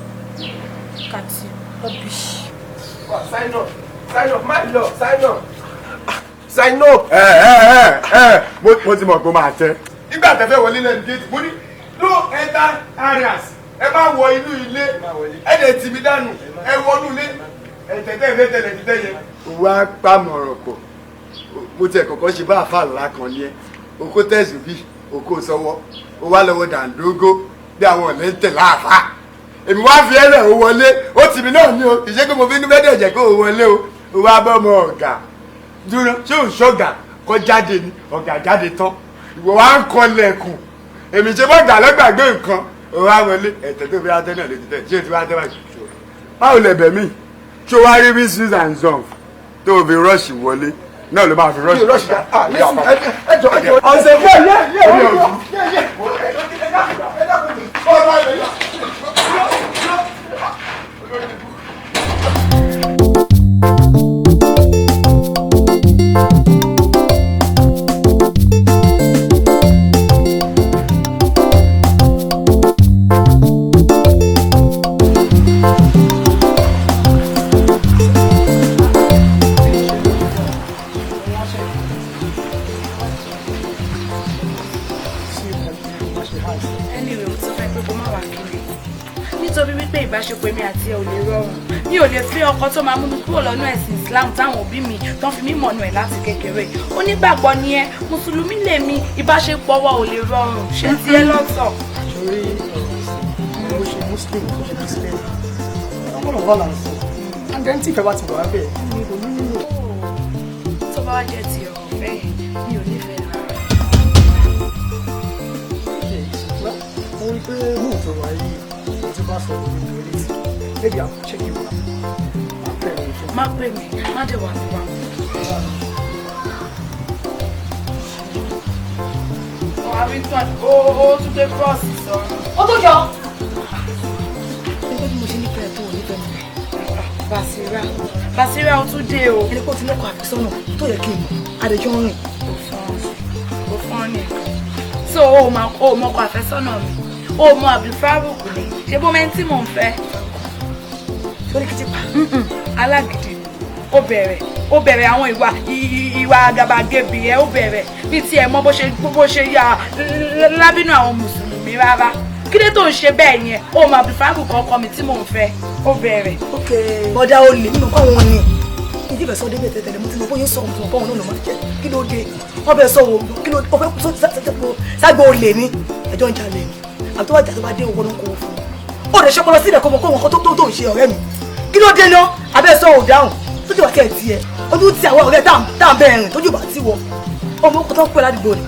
kàtí rubbish. Sign up, sign up, má lọ, sign up. Sign up. Ẹ mo ti mọ̀ pé ó máa tẹ́. Nígbà tẹ́ fẹ́ wọlé lẹ́nu géètì, mo ní no enter areas, ẹ má wọ inú ilé, ẹ dẹ̀ tì mí dànù, ẹ wọnú ilé, ẹ tẹ̀tẹ̀ ìfẹ́ tẹ̀lẹ̀ ti tẹ̀ yẹn. Wá pàmọ̀ràn pọ̀, mo tiẹ̀ kọ́kọ́ ṣe bá àfa ńlá kan ní ẹ, okó tẹ̀sùn bí okó sọ́wọ́, ó wá lọ́wọ́ dàńdógó bí àwọn ọ̀lẹ́ ń tẹ̀ láàfáà. Èmi wá fi ẹlẹ ò wọlé, ó tì mí náà ní o, kì í ṣe pé mo fi inú bẹ́ẹ̀ dẹ̀ jẹ́ kó o wọlé o, ó wá bọ́ ọmọ ọ̀gá dúró, ṣé ò ṣọ̀gà kọ́ jáde ni, ọ̀gá jáde tán, ìwọ wá ń kọlẹ̀kùn, èmi ṣe bọ́ ọ̀gá lọ́gbàgbé nǹkan, ó wá wọlé, ẹ̀tẹ̀ tó fi wá tẹ́ náà lè ti tẹ̀, ṣé o ti wá tẹ́ báyìí? Báwo lẹ bẹ̀ mí? Ṣé o wá rí bí Susan Zong tó o fi rọ́ọ̀ṣì wọlé náà ló máa fi rọ́ọ̀ṣì? Ọ̀sẹ̀ fún ẹ̀ yẹ́ yẹ́ yẹ́. Anyway, mo ti fẹ́ pé kó má wà kiri nítorí wípé ìbáṣepọ̀ èmi àti ẹ ò lè rọrùn. Mi ò lè fẹ́ ọkọ tó máa mú mi kúrò lọ́nà ẹ̀sìn Islam táwọn òbí mi tán fi mí mọ̀nà ẹ̀ láti kékeré. Onígbàgbọ́ ni ẹ, mùsùlùmí lèmi, ìbáṣepọ̀ wa ò lè rọrùn. Ṣé ti ẹ lọ́tọ̀? Torí ọ̀rọ̀ ṣe Muslim kò ṣe Christian, ọmọ ọ̀rọ̀ là ń sọ, and then tí ìfẹ́ bá ti wà bẹ́ẹ̀ ni kò ní nílò. Tó bá wá jẹ́ ti ọ̀rọ̀ ọ̀fẹ́ yẹn, mi ò nífẹ̀ẹ́ rárá. Mo rí pé mò ń tọrọ ayé mo ti bá sọ̀rọ̀ lórí ìlú létí, maybe I'll check you out. Má pè mí, má dẹ̀ wà mí wá. Washington ó tún dé cross sọ̀rọ̀. Ó tó jọ. Nígbà tí mo ṣe nífẹ̀ẹ́ tó ò nífẹ̀ẹ́ mi. Basira Basira ó tún dé o. Ẹni pé ó ti lọ́kọ̀ àfẹ́sọ́nà tó yẹ kí n mọ̀, àdéjọ́ ń rìn. Ó fọ́n ni. So o mọ ọkọ àfẹ́sọ́nà mi, o mọ Abdulfaruk ni, ṣé bó mẹ́ntì mò ń fẹ́? Sórí kìtì pa. Alágídí ó bẹ̀rẹ̀ àwọn ìwà àgàbàgebè ẹ̀ ó bẹ̀rẹ̀ bí tí ẹ mọ bó ṣe yà lábínú àwọn mùsùlùmí rárá. Kí ló tó ń ṣe bẹ́ẹ̀ yẹn? O mọ Abdulfaruk ọkọ mi tí mò ń fẹ́, ó bẹ̀rẹ̀. Ok, bọ́dá olè nínú kọ́ wọn ni. Ìdí ìfẹ́ sọ débẹ̀ tẹ̀tẹ̀lẹ̀ mo ti mọ bóyá sọ̀rọ̀ fún ọkọ̀ náà ló máa jẹ́. Kí ló dé? Wọ́n bẹ̀ sọ̀rọ̀ kí ló ọfẹ́ ságbó olè ni ẹjọ́ ń jalè ni. Àbí tó bá jà tó bá dé owó ló ń kó fún un. Ó lè ṣọpọlọ sílẹ̀ kó mọ kó wọn kó tó ń ṣe ọ̀rẹ́ mi. Kí ló dé náà? Abẹ́ sọ ò dáhùn. Tójú bá tiẹ̀ tiẹ̀. Ojú ti àwọn ọ̀rẹ́ tá à ń bẹ̀rẹ̀ rìn tójú bá ti wọ. Ọmọ ọkọ̀ tó ń pẹ́ ládùúgbò ni.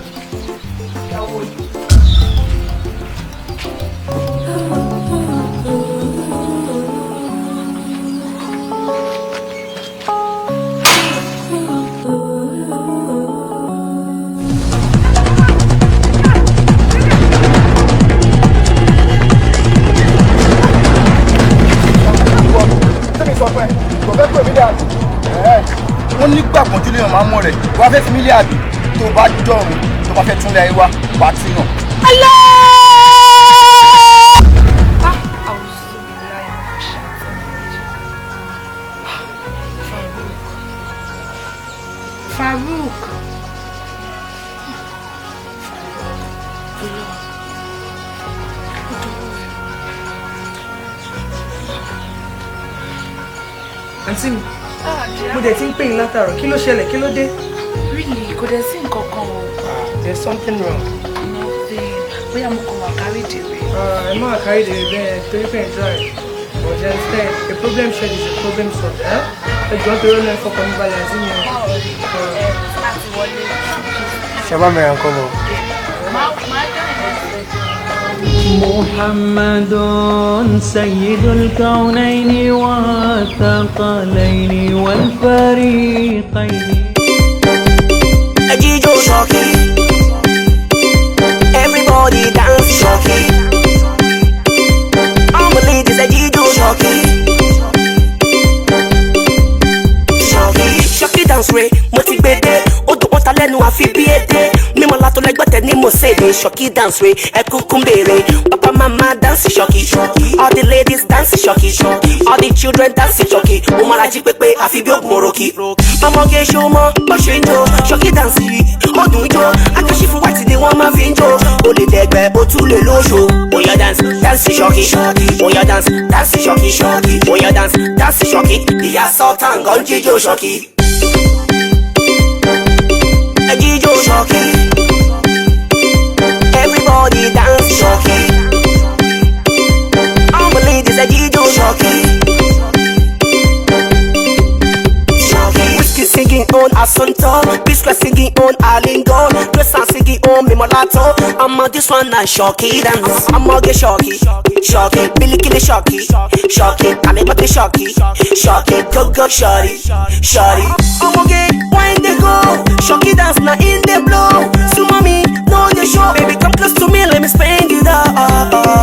Wọ́n nígbà kan tí léèyàn máa ń mọ̀ rẹ̀ wá fẹ́ fi mí lé àbí tó bá dọ̀rùn tó bá fẹ́ túnlẹ̀ ayé wá wàá tún yàn. Farouk. Àǹtí mi, mo dẹ̀ ti ń pè yín látàárọ̀, kí ló ṣẹlẹ̀, kí ló dé? Really, kò dẹ̀ sí nǹkan kan o. There's something wrong. Nothing. Bóyá mo kàn wà kárí dèrè. Ẹ má wà kárí dèrè bẹ́ẹ̀ torí pé ẹ̀ drive. But you understand, a problem shared is a problem solved. Ẹ jọ̀ọ́ torí ọ̀nà ìfọkàn mi balẹ̀ àǹtí mi. Láti wọlé. Ṣé bá mi ra nǹkan bọ̀? محمد سيد الكونين والثقلين والفريقين. Jíjó ṣọ́kì. Everybody dance ṣọ́kì. All my ladies, jíjó ṣọ́kì. Ṣọ́kì. Ṣọ́kì dance re, mo ti gbé dé. Odò wọn ta lẹ́nu àfi bí èdè. Mímọ́ látọ̀ lẹ́gbẹ̀tẹ̀ ní mo ṣe ní ṣọ́kì dance re, ẹ kúkú ń béèrè. Papa mama dance ṣọ́kì. All the ladies dance ṣọ́kì. All the children dance ṣọ́kì. Mo mara jí pépé àfi bí ògùn òròkì. Ọmọge ṣó mọ bó ṣe ń jó. Ṣọ́kì dance yìí, ó dùn jó. Akẹ́ṣífù white ni wọ́n máa fi ń jó. O lè dẹ̀gbẹ́, o tún lè lóṣo. Oya dance, dance ṣọ́kì. Oya dance, dance ṣọ́kì. Oya dance, dance ṣọ́kì. Ìyá Sultan gan jíjó ṣọ́kì. Jíjó ṣọ́kì. Everybody dance ṣọ́kì. All my ladies, jíjó ṣọ́kì. Ṣọ́kì. Whiskey singing on Asunto, Biscuit singing on Alingo, Grace singing on Mimolato. I'm on this one and ṣọ́kì dance. I'm on get ṣọ́kì, ṣọ́kì, Bilikili ṣọ́kì, ṣọ́kì, Kalibati ṣọ́kì, ṣọ́kì, go go shorty, shorty. Ọmọge wine dey go, ṣọ́kì dance na in dey blow. Sumo mi no dey show, baby come close to me, let me spend it all.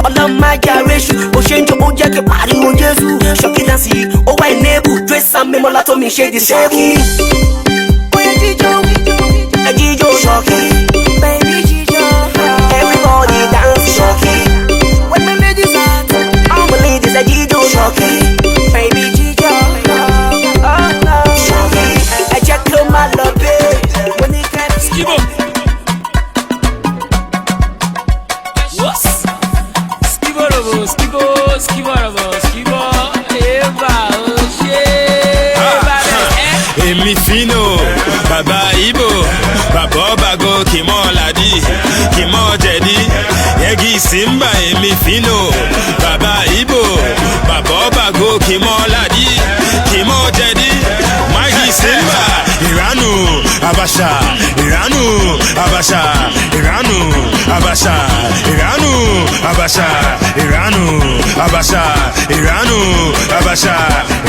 Ọlọ́mọ aṣù, bó ṣe ń jó ó jẹ́ kí pariwo Jésù. Ṣọ́kì dance yìí, ó wá enable, Grace and Mimolato mi ṣe di ṣọ́kì. Oya jíjó, ẹ jíjó ṣọ́kì. Baby jíjó, everybody dance ṣọ́kì. When my ladies at, all my ladies ẹ jíjó ṣọ́kì. Baby jíjó, ṣọ́kì. Ẹ jẹ́ kí ó máa lọ bẹ́ẹ̀. Mo ní kẹ́. Skibo. Skibo robo, skibo, skibo robo, skibo. Eva, o ṣe. Èmi Fino, bàbá Ibo, bàbá Ọbago, kì mọ́ Ládì, kì mọ́ Jẹ̀dí, Yẹ́gì Simba, èmi Fino, bàbá Ibo, bàbá Ọbago, kì mọ́ Ládì, kì mọ́ Jẹ̀dí, Mágì Simba, Ìránù, Àbàṣà, Ìránù, Àbàṣà, Ìránù, Àbàṣà, Ìránù, Àbàṣà, Ìránù, Àbàṣà, Ìránù, Àbàṣà,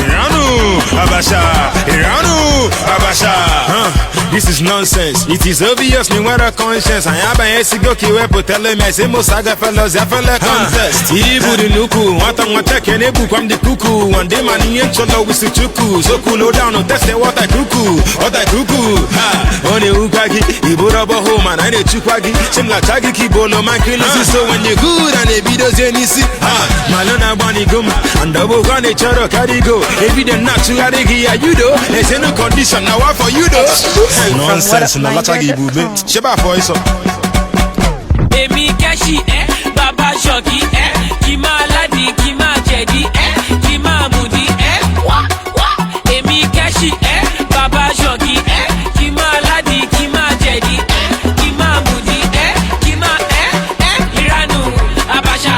Ìránù, Àbàṣà, Ìránù, Àbàṣà. This is nonsense. It is obvious me what a conscience. I am a sigoki wepo telling me say Musaga fellows ya fella contest. Ibu the nuku, nwata nwata kene bu kwam the kuku. One day man in cholo with chuku. So cool down no test the water kuku. Water kuku. Ha, one ukagi, ibu rubber home and I need chukwagi. Simla chagi kibolo man kilisi so when you good and e bido zenisi. Ha, malona bani gum and double gone choro carry go. Every day not to ya you do. There's no condition now what for you do. Nonsense na látàgì ibùgbé ṣé bá fọ ìsọ. Èmi Kẹ́ṣì ẹ́, bàbá Ṣọ̀kí ẹ́, kì máa ládìí, kì máa jẹ̀dí ẹ́, kì máa mùdí ẹ́, wá wá. Èmi Kẹ́ṣì ẹ́, bàbá Ṣọ̀kí ẹ́, kì máa ládìí, kì máa jẹ̀dí ẹ́, kì máa mùdí ẹ́, kì máa ẹ́ ẹ́. Ìranù Àbàṣà,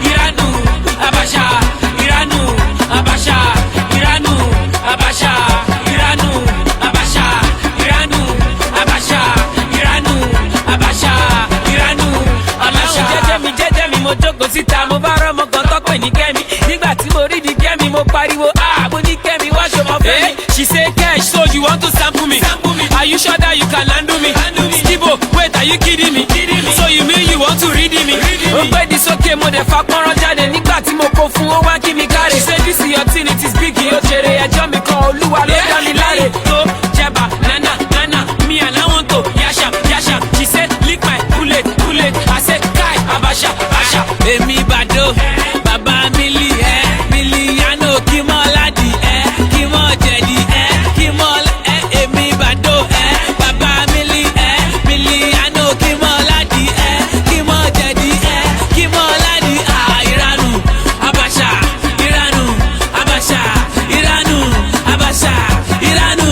Ìranù Àbàṣà, Ìranù Àbàṣà, Ìranù Àbàṣà, Ìranù Àbàṣà, Ìranù Àbàṣà, Ìranù Àbàṣà, Ìranù Àbàṣà. Jẹ́jẹ́ mi mo jókòó síta, mo bá rọ́mọ kan tọ́pẹ̀ ní Kẹ́mi. Nígbà tí mo rí di Kẹ́mi, mo pariwo, ah, mo ní Kẹ́mi wá ṣọmọ fẹ́ mi. She say cash, so you want to sample me? Are you sure that you can handle me? Skibo, wait, are you kidding me? So you mean you want to read me? Ó gbé di sókè, mo dẹ̀ fa pọ́nrán jáde. Nígbà tí mo kó fún, ó wá kí mi káre. She say this is your thing, it is big, ó ṣeré ẹjọ́ mi kan, Olúwa ló dá mi láre. Tó jẹba, nana, nana, me and I want to yasha, yasha. She say lick my bullet, bullet. I say kai, Abacha, Abacha. Èmi Bàdó, bàbá Mílì, ẹ́, Mílíyánò, kí mọ́ Ládì, ẹ́, kí mọ́ Jẹ̀dí, ẹ́, kí mọ́ ẹ́, èmi Bàdó, ẹ́, bàbá Mílì, ẹ́, Mílíyánò, kí mọ́ Ládì, ẹ́, kí mọ́ Jẹ̀dí, ẹ́, kí mọ́ Ládì, à, Ìranù, Abacha, Ìranù, Abacha, Ìranù, Abacha, Ìranù,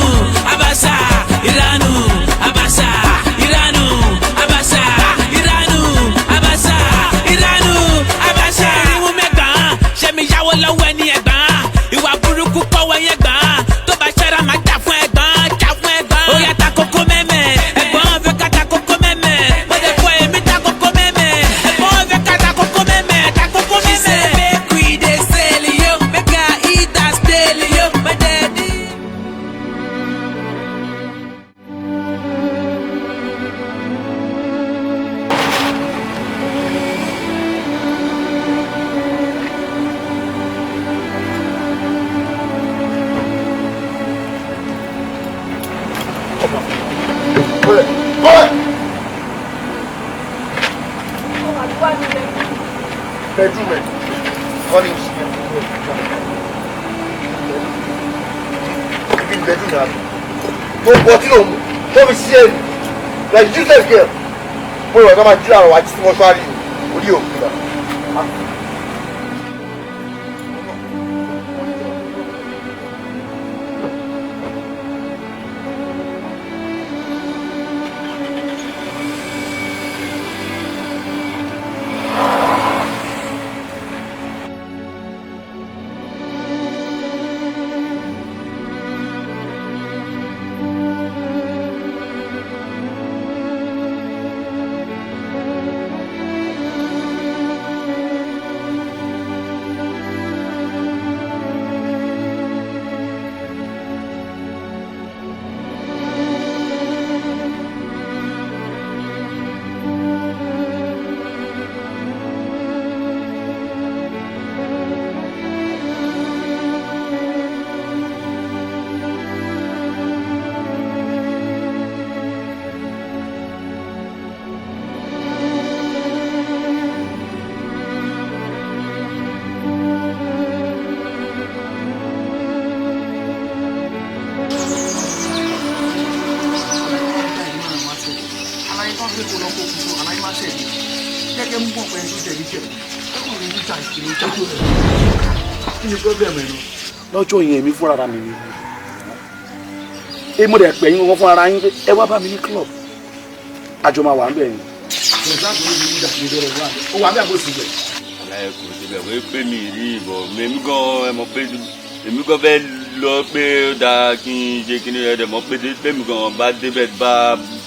Bọ́lẹ̀ bọ́lẹ̀. Bedroom ẹ̀ kọ́ ni oṣù yẹn ibi ni bedroom náà gbogbo ọtí lòun tó fi ṣiṣẹ́ ni like useless girl mo rọ̀ ẹ́ bá máa jí làrọ̀ wá jí sí mọ́ṣúárì orí òkú náà. Lọ́jọ́ yẹn èmi fúnra mi ni èmi mo dẹ̀ pè yín wọn fúnra yín pé ẹ wá bá mi ní club àjọ máa wà ń bẹ̀ ni. ó wà bí àgbo sì bẹ̀. Aláyẹ kò síbẹ̀ wọ́n pè mí rí ìbọn èmi gan ẹ mọ̀ pé èmi gan fẹ́ lọ pé ó dáa kí n ṣe kí ni ẹ dẹ̀ mọ̀ pé tèmi gan bá débẹ̀ bá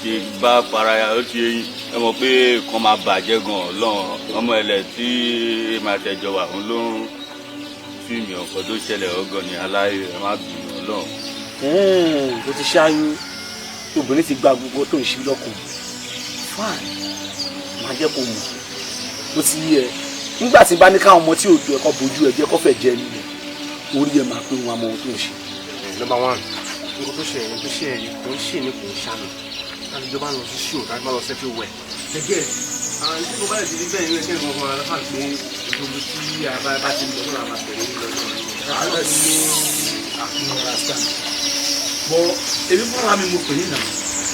ṣe bá faraya ó ti yẹn ẹ mọ̀ pé kan máa bàjẹ́ gan lọ́n ọmọ ẹlẹ́ tí màá tẹ̀jọ wà òun ló ń tí mi ọ̀pọ̀ tó ṣẹlẹ̀ ọgọ́ ni aláyẹ ẹ má bínú Ọlọ́run. O ti ṣáájú obìnrin ti gba gbogbo tó ń ṣe lọ́kàn fine máa jẹ́ kó mọ̀ ó ti yí ẹ nígbà tí bá ní káwọn ọmọ tí ò tó ẹ̀kọ́ bójú ẹ jẹ́ kó fẹ́ jẹ nílẹ̀ orí ẹ máa pé wọn mọ ohun tó ń ṣe. Number one, nǹkan tó ṣe ẹ̀yìn tó ṣe ẹ̀yìn kò ń ṣe ní kò ń ṣàmì láti jọba lọ sí ṣíò tàbí bá lọ sẹ́fì wẹ̀. Gẹ́gẹ́ àwọn tí mo bá lè ti rí bẹ́ẹ̀ ní ẹgbẹ́ ìgbọ̀ngàn ara fà pé gbogbo tí a bá ti ń lọ sọ́nà àmà tẹ̀lé ń lọ náà. Bọ èmi fúnra mi mo pè yín náà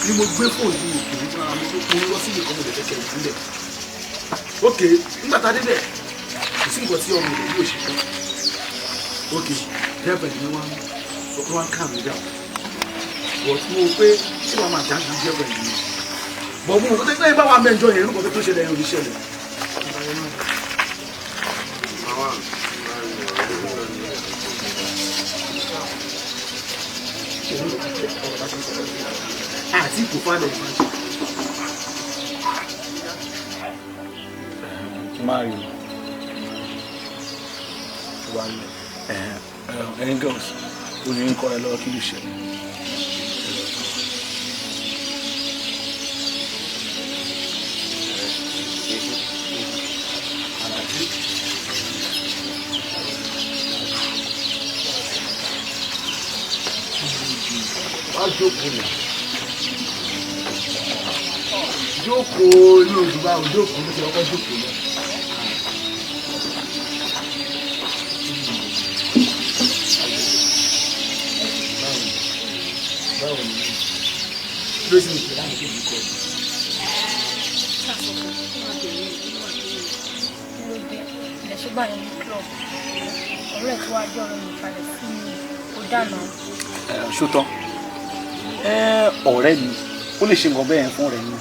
ni mo gbé fóònù mi pè yín fúnra mi tó kún lọ síbi kan mo lè fẹ́ kẹ́ ẹ̀ sílẹ̀. Ok, nígbà tá a débẹ̀ kò sí nǹkan tí ọmọ ìlú yóò ṣe tán. Ok, girlfriend mi wá sọ pé wọ́n calm me down. But mo rò pé ṣé wàá máa dájú girlfriend mi? But mo rò pé tẹ́lẹ̀ bá wà mẹ́jọ yẹn nǹkan tó ṣẹlẹ̀ yẹn ò ní ṣẹlẹ̀. Àti kò fálẹ̀ ìfàṣẹ. Mario, wálé, ẹ̀yin girls, ó ní ń kọ́ ẹ lọ́wọ́ kí ló ṣẹlẹ̀. Wá jókòó nà. Jókòó ní oṣù báwo jókòó ló ti ọkọ jókòó lọ. Báwo ni ló sì ń pè láti kéde kọ. Ṣùgbọ́n àyàn ní club ọ̀rẹ́ ẹ̀ tó wá jẹ́ ọ̀rẹ́ mi kalẹ̀ sí mi ó dáná. Ṣótán ọ̀rẹ́ mi ó lè ṣe nǹkan bẹ́ẹ̀ fún ọ̀rẹ́ mi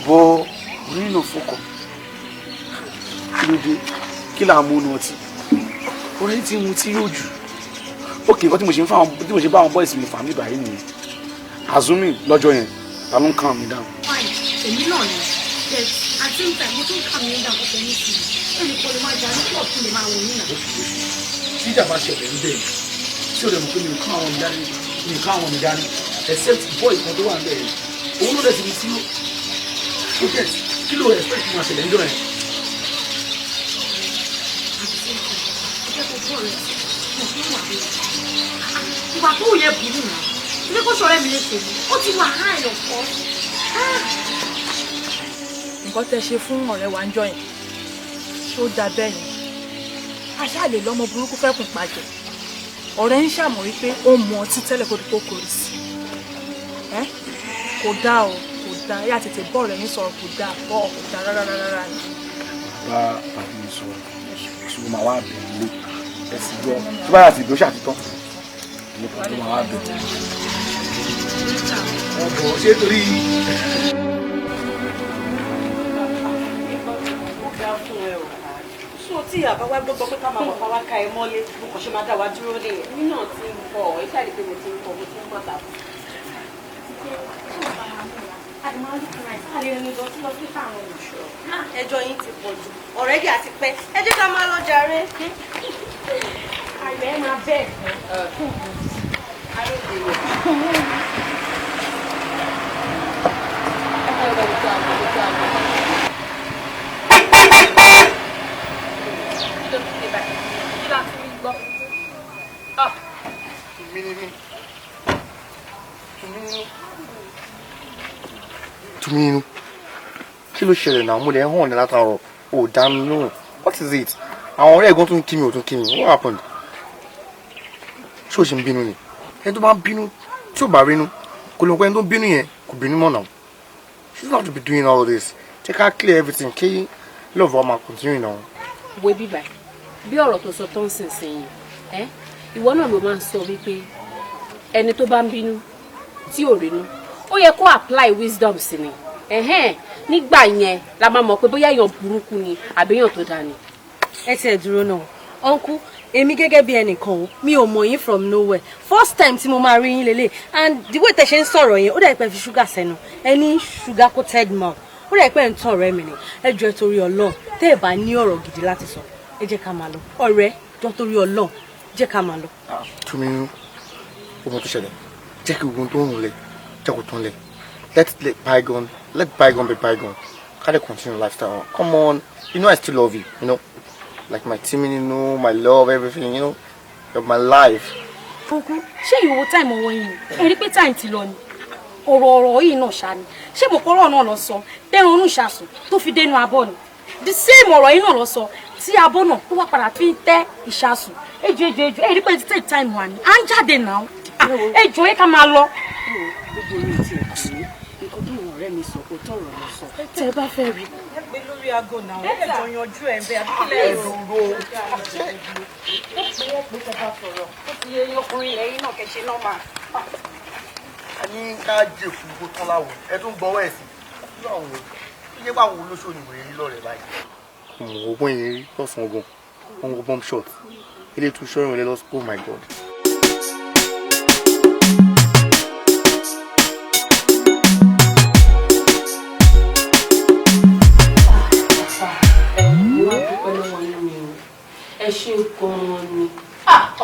bọ́ orí náà fọkọ̀ kí ló dé kí là ń mú nu ọtí ọ̀rẹ́ tí mu tí yóò jù ó kì í kọ́ tí mo ṣe ń fáwọn tí mo ṣe bá àwọn boys mi fà mí báyìí nìyẹn azumi lọ́jọ́ yẹn ta ló ń calm me down. Èmi náà ni but at the same time mo tún calm me down kọ́kọ́ ní sí i èmi kò lè máa jà ní club kí lè máa wò yín náà. Tí ìjà bá ṣẹlẹ̀ ń bẹ̀ tí o lè mọ̀ pé mi ò ká àwọn mi dání mi ò ká àwọn mi dání except boy kan tó wà ń bẹ̀ yẹn òun ló dẹ̀ ti mi sí ó get kí ló expect máa ṣẹlẹ̀ ń jọ yẹn. Ìwà tó yẹ burú náà Ṣé kò ṣọ̀rẹ́ mi léṣe ni? Ó ti wà high of course. Nǹkan tẹ́ ṣe fún ọ̀rẹ́ wa ń jọ yẹn, ṣó dáa bẹ́ẹ̀ yẹn? A ṣáà lè lọ́mọ burúkú fẹ́kùn pàjẹ́. Ọ̀rẹ́ ń ṣàmọ̀ wípé ó mu ọtí tẹ́lẹ̀ kó tó kórè sí. Ẹ́ kò dáa o, kò dáa. Yá tètè bọ́ ọ̀rẹ́ yín sọ̀rọ̀, kò dáa bọ́, kò dáa rárá rárá ni. Bá pàdé mi sọ̀rọ̀, ṣùgbọ́n màá wá bẹ̀rẹ̀ lé ẹ̀sìn gbọ́. Tó bá yà sí ìdó ṣàtitọ́, ìyẹn màá wá bẹ̀rẹ̀. Ọkọ̀ ṣé torí. So tí àbá wá gbọ́gbọ́ pé ká máa bọ̀ wá ká ẹ mọ́lé, mo kàn ṣe máa dá wa dúró nìyẹn. Èmi náà ti ń bọ̀, ẹ ṣáà rí pé mo ti ń bọ̀, mo ti ń bọ̀ tàbí. Ẹjọ́ yín ti pọ̀ jù, ọ̀rẹ́dì àti pẹ́, ẹ jẹ́ ká máa lọ jàre. Ayọ̀ ẹ máa bẹ́ẹ̀ fún Tumi nínú, kí ló ṣẹlẹ̀ náà? Mo lè hàn ní látàárọ̀, ò dá mi lóhùn. What is it? Àwọn ọ̀rẹ́ ẹ̀gbọ́n tún kí mi, ò tún kí mi. What happened? Ṣé o ṣe ń bínú ni? Ẹni tó bá ń bínú tí ò bá rínú kò lè mọ̀ pé ẹni tó ń bínú yẹn kò bínú mọ́ náà. She don't have to be doing all this. Take her, clear everything kí love wa máa continue now. Wo bíbá bí ọ̀rọ̀ tó sọ tó ń sìn sìn yìí, ìwọ náà ló máa ń sọ wípé ẹni tó bá ń bínú tí ò rínú, ó yẹ kó apply wisdom sí ni. Nígbà yẹn la máa mọ̀ pé bóyá èèyàn burúkú ni àbí èèyàn tó dáa ni. Ẹ tiẹ̀ dúró náà, uncle, èmi gẹ́gẹ́ bí ẹnìkan o, mi ò mọ̀ yín from nowhere. First time tí mo máa rí yín lélẹ̀, and the way tẹ̀ ṣe ń sọ̀rọ̀ yẹn, ó dà pé fi ṣúgà sẹ́nu, ẹ ní sugar coated mouth, ó dà pé ń tàn ọ̀rẹ́ mi ni. Ẹ jọ̀ọ́, ẹ torí Ọlọ́run, tẹ́ ẹ bá ní ọ̀rọ̀ gidi láti sọ, ẹ jẹ́ ká máa lọ. Ọ̀rẹ́ jọ, torí Ọlọ́run, jẹ́ ká máa lọ. Tumi nínú, ohun tó ṣẹlẹ̀, jẹ́ kí ogun tó ń lẹ̀ jẹ́ kó tán lẹ̀. Let bygone be bygone. Ká lè continue lifestyle. Come on, you know I still love you, you know, like my team, you know, my love, everything, you know, of my life. Fúnkú, ṣé ìwò time ọwọ́ yìí ni? Ẹ rí pé time ti lọ ni. Ọ̀rọ̀ yìí náà ṣá ni. Ṣé mo kọ́rọ̀ náà lọ sọ? Tẹ́ran inú ìṣàsùn tó fi dénú abọ́ ni. The same ọ̀rọ̀ yìí náà lọ sọ tí abọ́ náà tó wá padà fi ń tẹ́ ìṣàsùn. Ejò ejò ejò, ẹ rí pé ti take time wà ní. À ń jáde náà. Ejò, ẹ ká máa lọ. Gbogbo orin ti ẹ̀kọ́ mi, nǹkan tó wọn ọ̀rẹ́ mi sọ kò tọ̀rọ̀ lọ sọ. Tẹ́ ẹ bá fẹ́ rí. Ẹ pé lórí aago náà, ẹ lè jọ yanjú ẹ bẹ́ẹ̀, àbí kílẹ̀ rò. Ẹ pé, ẹ pé kẹ́ bá sọ̀rọ̀. Ó ti yẹ ọkùnrin lẹ́yìn náà kẹ́ ṣe normal. A ní ká jẹ fún kó tán láwọ, ẹ tún gbọ́wọ́ ẹ̀ sí láwọn ò yẹ báwo olóṣò ni wèrè rí lọ́rẹ̀ báyìí. Ọmọ ogun yẹn rí lọ́sàn-án gan, wọn wọ bomb shot ilé tún ṣọ́yìn lé lọ́sàn. Oh my God. Mo wá dúpẹ́ lọ́wọ́ yín ni o, ẹ ṣe gan-an ni,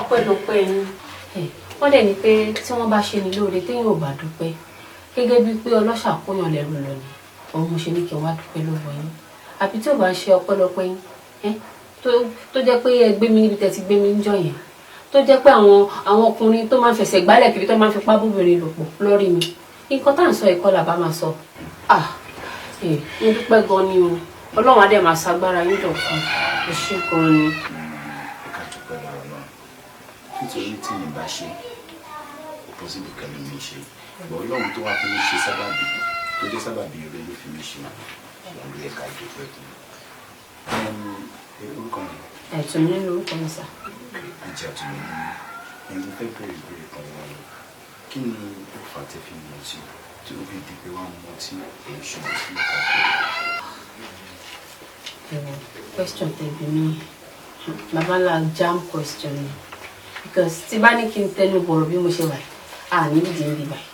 ọpẹ́lọpẹ́ yín. Wọ́n dẹ̀ ní pé tí wọ́n bá ṣe ní lóore téèyàn ò bá dúpẹ́, gẹ́gẹ́ bíi pé ọlọ́ṣà kóyàn lẹ́rù lọ ni. Òun mo ṣe ní kí n wá dúpẹ́ lọ́wọ́ yín, àbí tí ò bá ń ṣe ọpẹ́lọpẹ́ yín tó jẹ́ pé ẹ gbé mi níbi tẹ́ ti gbé mi níjọ́ yẹn, tó jẹ́ pé àwọn ọkùnrin tó máa ń fẹsẹ̀ gbálẹ̀ kiri, tó máa ń fipá bóbìnrin lò pọ̀ lórí mi, nǹkan tá à ń sọ ẹ̀kọ́ làbá máa sọ. Mo dúpẹ́ gan ni o. Ọlọ́run á dẹ̀ máa ṣagbára yín dọ̀tun. Ẹ ṣé gan ni. Ẹ ká dúpẹ́ lọ́wọ́ náà, nítorí tí mi bá ṣe ó possible kẹ́lẹ́ mi ṣe bọ̀, Ọlọ́run tó wá fi mí ṣe sábàbí, tó jẹ́ sábàbí rẹ ló fi mí ṣe, òun ló yẹ ká dúpẹ́ fún. Orúkọ mi? Ẹ̀tún mi nínú orúkọ mi sà. Ajé àtúnmí nínú ẹni tó fẹ́ bẹ̀rẹ̀ ìbéèrè kan lọ́wọ́ yìí. Kí ni ó fà á tẹ́ fi mú ọtí tí ó fi di pé wọ́n mú ọtí èyí ṣubú sí káàkiri? Question tẹ̀bi mi, babalá jam question ni, because tí bá ní kí n tẹnu bọ̀rọ̀ bí mo ṣe wà à ní ìdí níbi báyìí,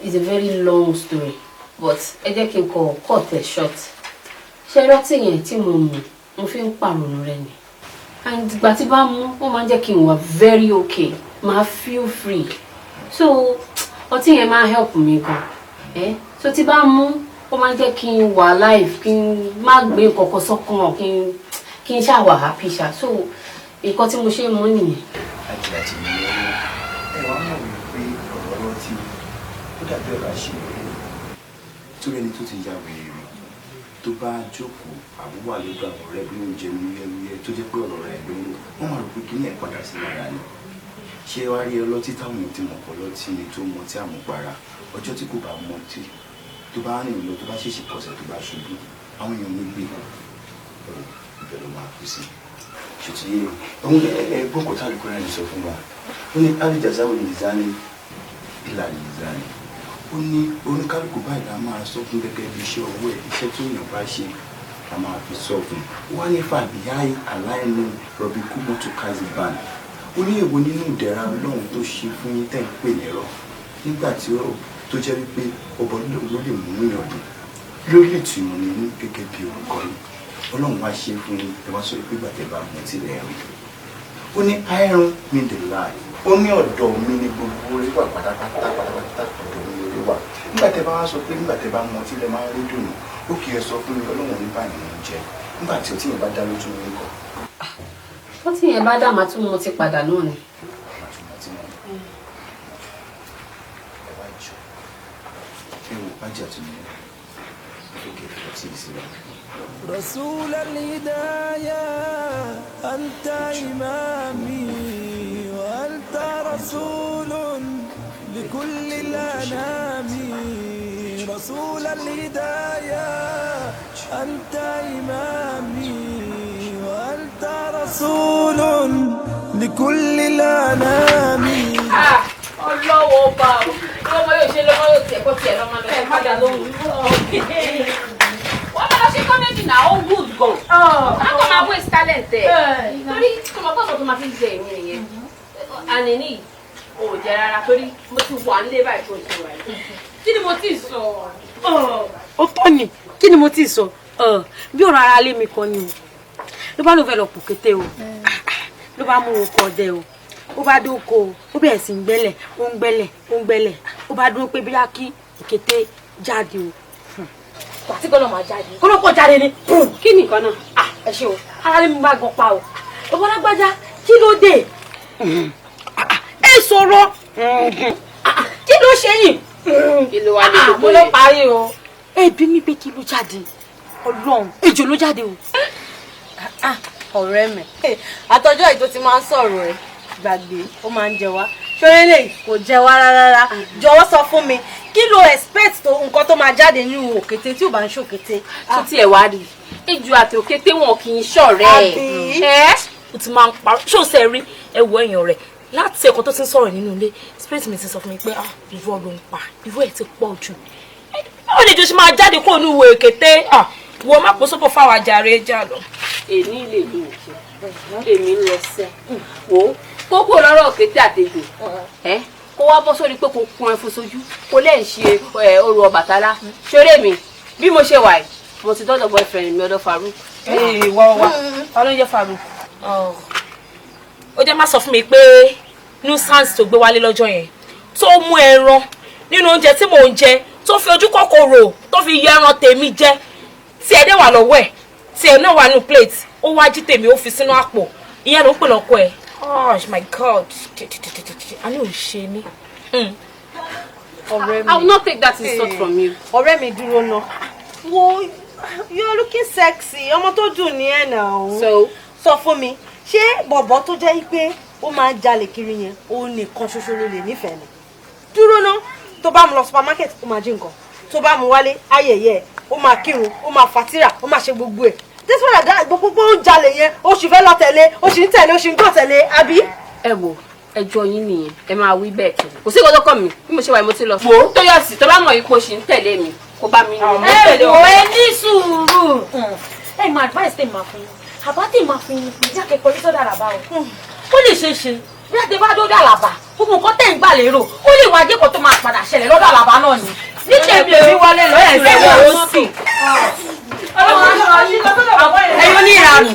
it's a very long story, but ẹ jẹ́ kí n kọ cut it short. Ṣé rọ́tì yẹn tí mo mú, mo fi ń pàrònú rẹ ni, and ìgbà tí bá mú, ó máa ń jẹ́ kí n wà very okay, máa feel free. So ọtí yẹn máa help mi gan ẹ. So tí bá mú, ó máa ń jẹ́ kí n wà alive, kí n má gbé nǹkankan sọ́kàn, kí n ṣáà wà happy ṣá. So nǹkan tí mo ṣe mú nìyẹn. Àti mi lọ́wọ́ ẹ wá mọ̀ wípé Ó dàbí ọ̀rọ̀ àṣírí torí ẹni tó ti ya wèrè rí tó bá jókòó àbúwà lójú àwọn ọ̀rẹ́ bí oúnjẹ wúyẹ́wúyẹ́ tó jẹ́ pé ọ̀rọ̀ rẹ̀ ló ń lò, wọ́n máa rò pé kíní ẹ̀ padà sí lára ni. Ṣé wàá rí ọlọ́tí táwọn èèyàn ti mọ̀ pọ̀ lọ́tí ni tó mọtí àmupara, ọjọ́ tí kò bá mọtí tó bá rìn lọ tó bá ṣèṣì kọsẹ̀ tó bá ṣubú, àwọn èèyàn ní gbé ibẹ̀ ló máa kú sí. Ṣètì yé òun ẹgbọ́n kò tálùkù rẹ̀ ní sọ fún wa, ó ní alìjàsáwò ní ìzáni ìlànà ìzáni, ó ní oníkálukú báyìí la máa sọ fún gẹ́gẹ́ bí iṣẹ́ ọwọ́ ẹ̀, iṣẹ́ tó yàn bá ṣe la máa fi sọ fún. Wá ní fàbíyáì aláìní rọ̀bì kú mọ́tò kaziban, ó ní èwo nínú ìdẹ̀ra Ọlọ́run tó ṣe fún yín tẹ̀ ń pè lẹ́rọ̀ nígbà tí ó tó jẹ́ wípé ọbọ̀ ló lè mú yàn dùn ló lè tù yàn nínú gẹ́gẹ́ bí orúkọ yín, Ọlọ́run wá ṣe fún yín, ẹ wá sọ pé gbàtẹ́ bá mọ́ tilẹ̀ rí. Ó ní iron mi the lie, ó ní ọ̀dọ̀ mi ní gbogbo orí wà pátápátá pátápátá, ọ̀dọ̀ mi lórí wà. Nígbà tẹ́ bá wá sọ pé nígbà tẹ́ bá mọ tilẹ̀ máa ń rí dùnú, ó kì í sọ fún mi Ọlọ́run ní báyìí ń jẹ nígbà tí ọtí yẹn bá dá lójú mi kọ. Wọ́n tí yẹn bá dá màá tún mo ti padà náà ni. Ẹ wá jọ ẹ wò bájà tó ní ẹ kì í fi ọtí yìí sílẹ̀. رسول الهداية أنت إمامي وأنت رسول لكل الأنام، رسول الهداية أنت إمامي وأنت رسول لكل الأنام. Ọlọ́wọ́ bá o, ọmọ yóò ṣe lọ́wọ́ yóò tiẹ̀ kó tiẹ̀ lọ́mọ lọ ẹ̀ má dà lóhùn. Wọ́n máa lọ ṣe kọ́mẹ́dì náà, ó good gan. A kò máa waste talent ẹ̀. Torí tọmọkọ́sọ̀ tó máa fi jẹ èmi nìyẹn. Àní ò jẹ rárá torí mo ti wà nílé báyìí tó ṣe wà yìí. Kí ni mo ti sọ? Ó tọ́ ni, kí ni mo ti sọ? Bí ọ̀rọ̀ ara lé mi kan ni o. Ló bá ló fẹ́ lọ pò kété o. Ló bá mú oko ọdẹ o. Ó bá dóko o. Ó bẹ̀rẹ̀ sí ń gbẹ́lẹ̀, ó ń gbẹ́lẹ̀, ó ń gbẹ́lẹ̀. Ó bá dúró pé bíyá kí òkété jáde o. Àti kọ́ ló máa jáde. Kọ́ ló pọ̀ jáde ni. Kí ni nǹkan náà? Ẹ ṣe o. Ara lé mi bá gan pa o. Ọmọ lágbájá, kí ló dé? Ẹ sọ̀rọ̀. Kí ló ṣe yìí? Kí ló wá ní gbogbo Mo ló parí o. Ẹ bí mi pé kí ló jáde? Ọlọ́run, ejò ló jáde o. Ọ̀rẹ́ mi, àtọjọ́ yìí tó ti máa ń sọ̀rọ̀ ẹ̀ gbàgbé, ó máa ń jẹ wá. Ṣoré lè kò jẹ wá rárá. Jọ̀wọ́ sọ fún mi, kí ló expect tó nǹkan tó máa jáde nínú òkété tí ò bá ń ṣòkété? Tó tiẹ̀ wá rí, ejò àti òkété wọn kì í ṣọ̀rẹ́ ẹ̀. Ó ti máa ń parọ́, ṣó ṣe rí ẹwọ èèyàn rẹ̀ láti ẹ̀kọ́ tó ti ń sọ̀rọ̀ nínú ilé, spirit mi ti sọ fún mi pé irọ́ ló ń pa, irọ́ ẹ̀ ti pọ̀ jù. Báwo ni ejò ṣe máa jáde kúrò ní ìwé òkété? Wo má kó sóbò fáwọn ajáre jà lọ. Èmi lè lo òkè, èmi ń lọ sẹ́. Wo kókó lọ́rọ̀ òkété àtejò ẹ kó wá bọ́ sórí pé kò kun ẹfun sójú kó lẹ́yìn ṣe orò Ọbàtálá. Ṣoré mi bí mo ṣe wà yìí, mo ti dọ́dọ̀ boyfriend mi ọ̀dọ̀ Faruk. Ee wá wá, ta ló ń jẹ́ Faruk? Ó jẹ́ má sọ fún mi pé nuisance tó gbé wálé lọ́jọ́ yẹn tó mú ẹran nínú oúnjẹ tí mò ń jẹ tó fi ojú kòkòrò tó fi yọ ẹran tèmi jẹ tí ẹ dẹ̀ wà lọ́wọ́ ẹ̀ tí ẹ náà wà nínú plate, ó wá jí tèmi ó fi sínú àpò, ìyẹn ló ń pè lọ́kọ ẹ̀. Oh my God, a ní ò ṣe ní. Ọ̀rẹ́ mi, I will not take that insult from you. Ọ̀rẹ́ mi dúró ná. Wo, you are looking sexy, ọmọ tó dùn ní ẹ̀ náà. So sọ fún mi, ṣé bọ̀bọ̀ tó jẹ́ pé ó máa ń jalè kiri yẹn, òun nìkan ṣoṣo ló lè nífẹ̀ẹ́ ni? Dúró ná, tó bá mu lọ supermarket, ó máa jí nǹkan. Tó bá mu wálé, ayẹyẹ, ó máa kírun, ó máa fatira, ó máa ṣe gbogbo ẹ̀. This one that gbogbo ó ń jalè yẹn, ó sì fẹ́ lọ tẹ̀lé, ó sì ń tẹ̀lé, ó sì ń gbọ́ tẹ̀lé, àbí? Ẹ wo ẹjọ́ yín nìyẹn, ẹ máa wí bẹ́ẹ̀ kiri. Kò sí ìkọ́tọ́ kàn mí, bí mo ṣe wà mo ti lọ. Wo Tóyọ̀sí tó bá mọ̀ yìí kó ṣì ń tẹ̀lé mi, kó bá mi ní. Ẹ wò ẹ ní sùúrù. Ẹ máa advice tẹ̀ máa fún yín. Àbá tẹ̀ máa fún yín pé jákè kọjú sọ́dọ̀ àràbá o. Ó lè ṣeé ṣe bí àti bá dọ́dọ̀ àràbá, gbogbo nǹkan tẹ̀ ń gbà lérò, ó lè wá jẹ́kọ̀ọ́ tó máa padà ṣẹlẹ̀ lọ́dọ̀ àràbá náà ni. Ní tèmi èmi wọlé lọ ẹ̀ ṣe wọ́n ó sì. Ẹ̀yin oníranù.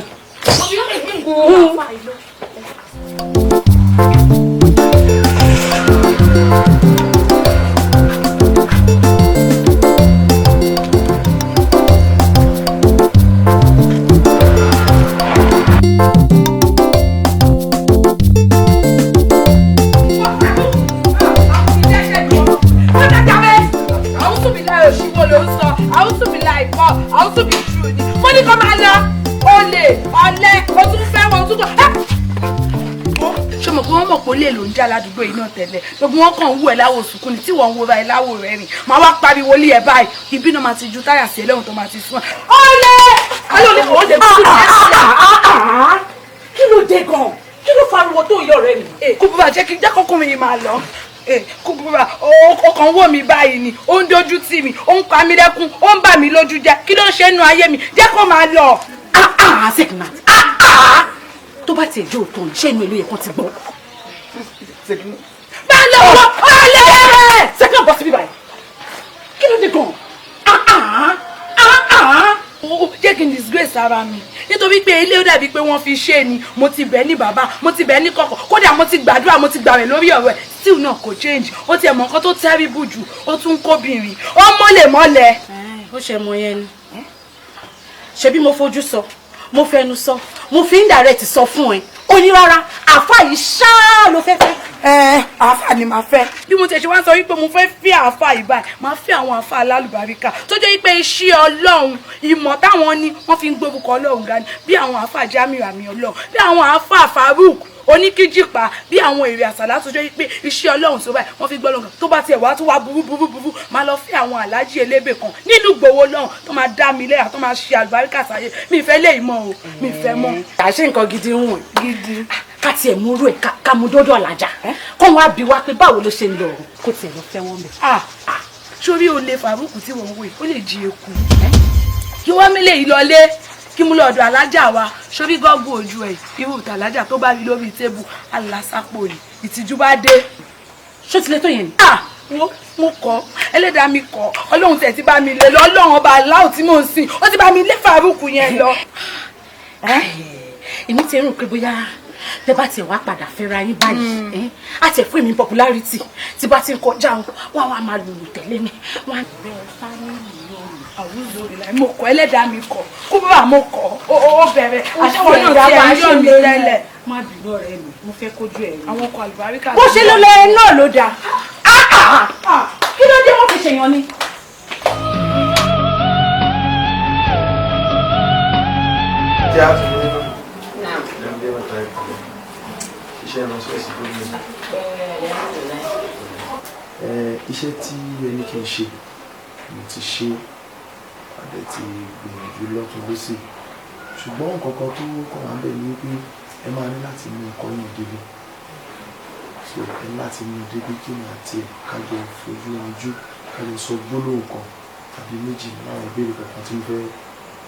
Ó dájà Àwọn tún bí true ni. Mo ní kó máa lọ. Olè, ọ̀lẹ, o tún fẹ́ wọn, o tún kọ́. Ṣé mo pé wọ́n mọ̀ pé olè ló ń jà ládùúgbò yìí náà tẹ́lẹ̀? Gbogbo wọn kàn ń wú ẹ láwò sùkún ni tí wọ́n ń wo báyìí láwò rẹ̀ rìn. Màá wá pariwo lé ẹ báyìí. Ibi náà máa ti ju táyà sí ẹlẹ́wọ̀n tó máa ti sún ẹ. Olè! Olè olè kú. Kí ló dé gan-an? Kí ló fariwo tó yọ ọ̀rẹ́ mi? Kò bàbá jẹ́ kí jẹ́ kọ́kùnrin yìí máa lọ. Kò bàbá ọkàn wò mí báyìí ni, ó ń dojú tì mí, ó ń pa mí lẹ́kún, ó ń bà mí lójú jẹ́. Kí ló ń ṣe nínú ayé mi? Jẹ́ kó máa lọ. Sekinat, tó bá tiẹ̀ jẹ́ òótọ́ ni, ṣé inú ìlú yẹn kan ti gbọ́? Máa lọ wọ ọ̀lẹ́! Sekinat bọ́ síbí báyìí. Kí ló dé gan-an? Jẹ́ kí n disgrace ara mi nítorí pé ilé ó dàbí pé wọ́n fi ṣe ni. Mo ti bẹ̀ ní bàbá, mo ti bẹ̀ ní kọ̀kọ̀, kódà mo ti gbàdúrà, mo ti gbàwẹ̀ lórí ọ̀rọ̀ ẹ̀, still náà kò change. Ó tiẹ̀ mọ̀ nǹkan tó terrible jù, ó tún kóbìnrin ó mọ́lẹ̀ mọ́lẹ̀. Ó ṣe mọ yẹn ni. Ṣebí mo fojú sọ, mo fẹnu sọ, mo fi indirect sọ fún ẹ, ó ní rárá, àáfà yìí ṣáá ló fẹ́ fẹ́. Ẹ àáfà ni màá fẹ́. Bí mo ti ṣe wá sọ wípé mo fẹ́ fẹ́ àáfà yìí báyìí, màá fẹ́ àwọn àáfà alálùbáríkà tó jẹ́ wípé iṣẹ́ Ọlọ́run, ìmọ̀ táwọn ní wọ́n fi ń gbórúkọ Ọlọ́run ga ni, bí àwọn àáfà Jamiu àmì Ọlọ́run, bí àwọn àáfà Farouk oníkíjìpá, bí àwọn èrè àsàlá tó jẹ́ wípé iṣẹ́ Ọlọ́run tó báyìí wọ́n fi gbọ́ lọ́gàn. Tó bá tiẹ̀ wá tó wá burú burú burú, máa lọ fẹ́ àwọn aláàjì elébè kan nílùú Ìgbòho lọ́hùn tó máa dá mi lẹ́yà, tó máa ṣe àlùbáríkà sáyé mi. Ìfẹ́ lè mọ̀ o, mi ìfẹ́ mọ̀. Àṣé nǹkan gidi ń wọ̀n. Gidi. Ká tiẹ̀ mú rú ẹ̀ ká mú dọ́dọ̀ àlàjà kó wọn á bi wá pé báwo ló ṣe ń lọ òun, kó tiẹ̀ lọ fẹ́ wọn bẹ̀. Sórí olè Farouk tí wọ́n ń wò yìí, ó lè jí eku kí wọ́n mílẹ̀ yìí lọlé, kí mú lọ́dọ̀ alájà wa. Sórí gọ́gù ojú ẹ̀, irú tàlájà tó bá rí lórí tébù alásápò ni ìtìjú bá dé. Ṣó tilẹ̀ tó yẹn ni? Wo mo kọ ẹlẹ́dàá mi kọ, Ọlọ́run tẹ̀ ti bá mi lé lọ, Ọlọ́run ọba aláwọ̀ tí mò ń sìn ó ti bá mi lé Farouk yẹn lọ. Èmi ti rò pé bóyá tẹ bá tiẹ̀ wá padà fẹ́ra yín báyìí, á tiẹ̀ fún èmi popularity, tí bá ti ń kọjá wọn wá máa lùlù tẹ̀lé mi. Mo kọ ẹlẹ́dàá mi kọ, kó bàbá mo kọ, ó bẹ̀rẹ̀ àṣewọ́n náà ti ẹ̀ yọ̀ mí tẹ́lẹ̀. Má bínú ọ̀rẹ́ mi, mo fẹ́ kójú ẹ̀ rí. Àwọn ọkọ̀ àlùbáríkà. Bó ṣe ló lọ ẹ náà ló dáa. Kí ló dé wọ́n fi ṣèyàn ni? Iṣẹ́ tí ẹni kì í ṣe mo ti ṣe, àdẹ ti gbìyànjú lọ́tún lọ́sì, ṣùgbọ́n nǹkan kan tó kàn wá bẹ̀ ni pé ẹ máa ní láti mú ọkọ yín débi. So ẹ ní láti mú débi kí ni àti ẹ kájọ fojú ojú, kájọ sọ gbólóhùn kan tàbí méjì láwọn ìbéèrè kankan tí mo fẹ́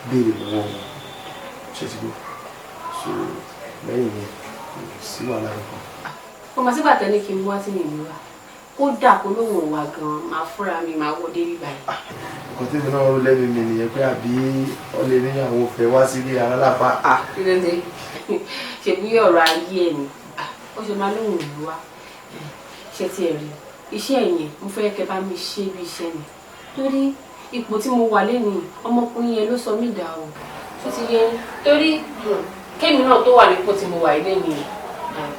béèrè lọ́wọ́ wọn. Ṣé ti gbọ́? So lẹ́yìn yẹn kò sí wàhálà kankan. Kò mà sígbà tẹ́ ní kí n wá sí mi ìlú wa, kódà kó lóun ò wá gan-an, máa fúnra mi máa wọ débi báyìí. Nǹkan tí èmi náà rò lẹ́nu mi nìyẹn pé àbí ọ̀lẹ́ níyàwó fẹ́ wá sílé aláfa. Kí ló dé? Ṣèbí ọ̀rọ̀ ayé ẹ̀ ni ó ṣe máa lóun ò wá. Ṣe tiẹ̀ rí iṣẹ́ yẹn, mo fẹ́ kẹ́ bá mi ṣe bí iṣẹ́ mi, torí ipò tí mo wà lẹ́nu ọmọkùnrin yẹn ló sọ mí dà o. Tó ti yẹ torí kémi náà tó wà nípò tí mo wà ilé mi,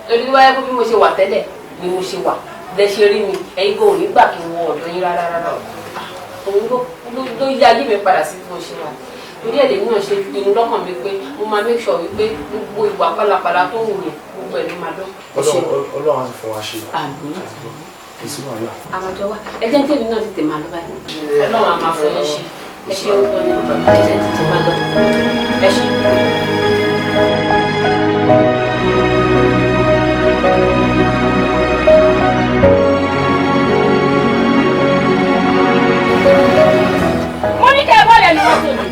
torí wáyé pé bí mo ṣe wà tẹ́lẹ̀ ni mo ṣe wà lẹ ṣe rí mi, ẹ̀yin kò ní gbà kí n wọ ọ̀dọ̀ yín rárá rárá. Òun ló yí ayé mi padà sí bí mo ṣe wà, torí ẹ̀ lèmi náà ṣe pinnu lọ́kàn mi pé mo máa make sure wípé gbogbo ìwà pálapàla tó wù yẹn gbogbo ẹ̀ ló máa dán. Ọlọ́run á fún wa ṣe. Àmín. Kò sí wàhálà. Àmàjọ wa ẹ jẹ́ tèmi náà tètè máa lọ báyìí. Ọlọ́run á máa fún yín ṣe. Ẹ ṣe ó gbọ́ ní ẹ jẹ́ tètè máa lọ. Ẹ ṣe. Mo ní kẹ́ ẹ bọ́lẹ̀ ní mọ́tò mi.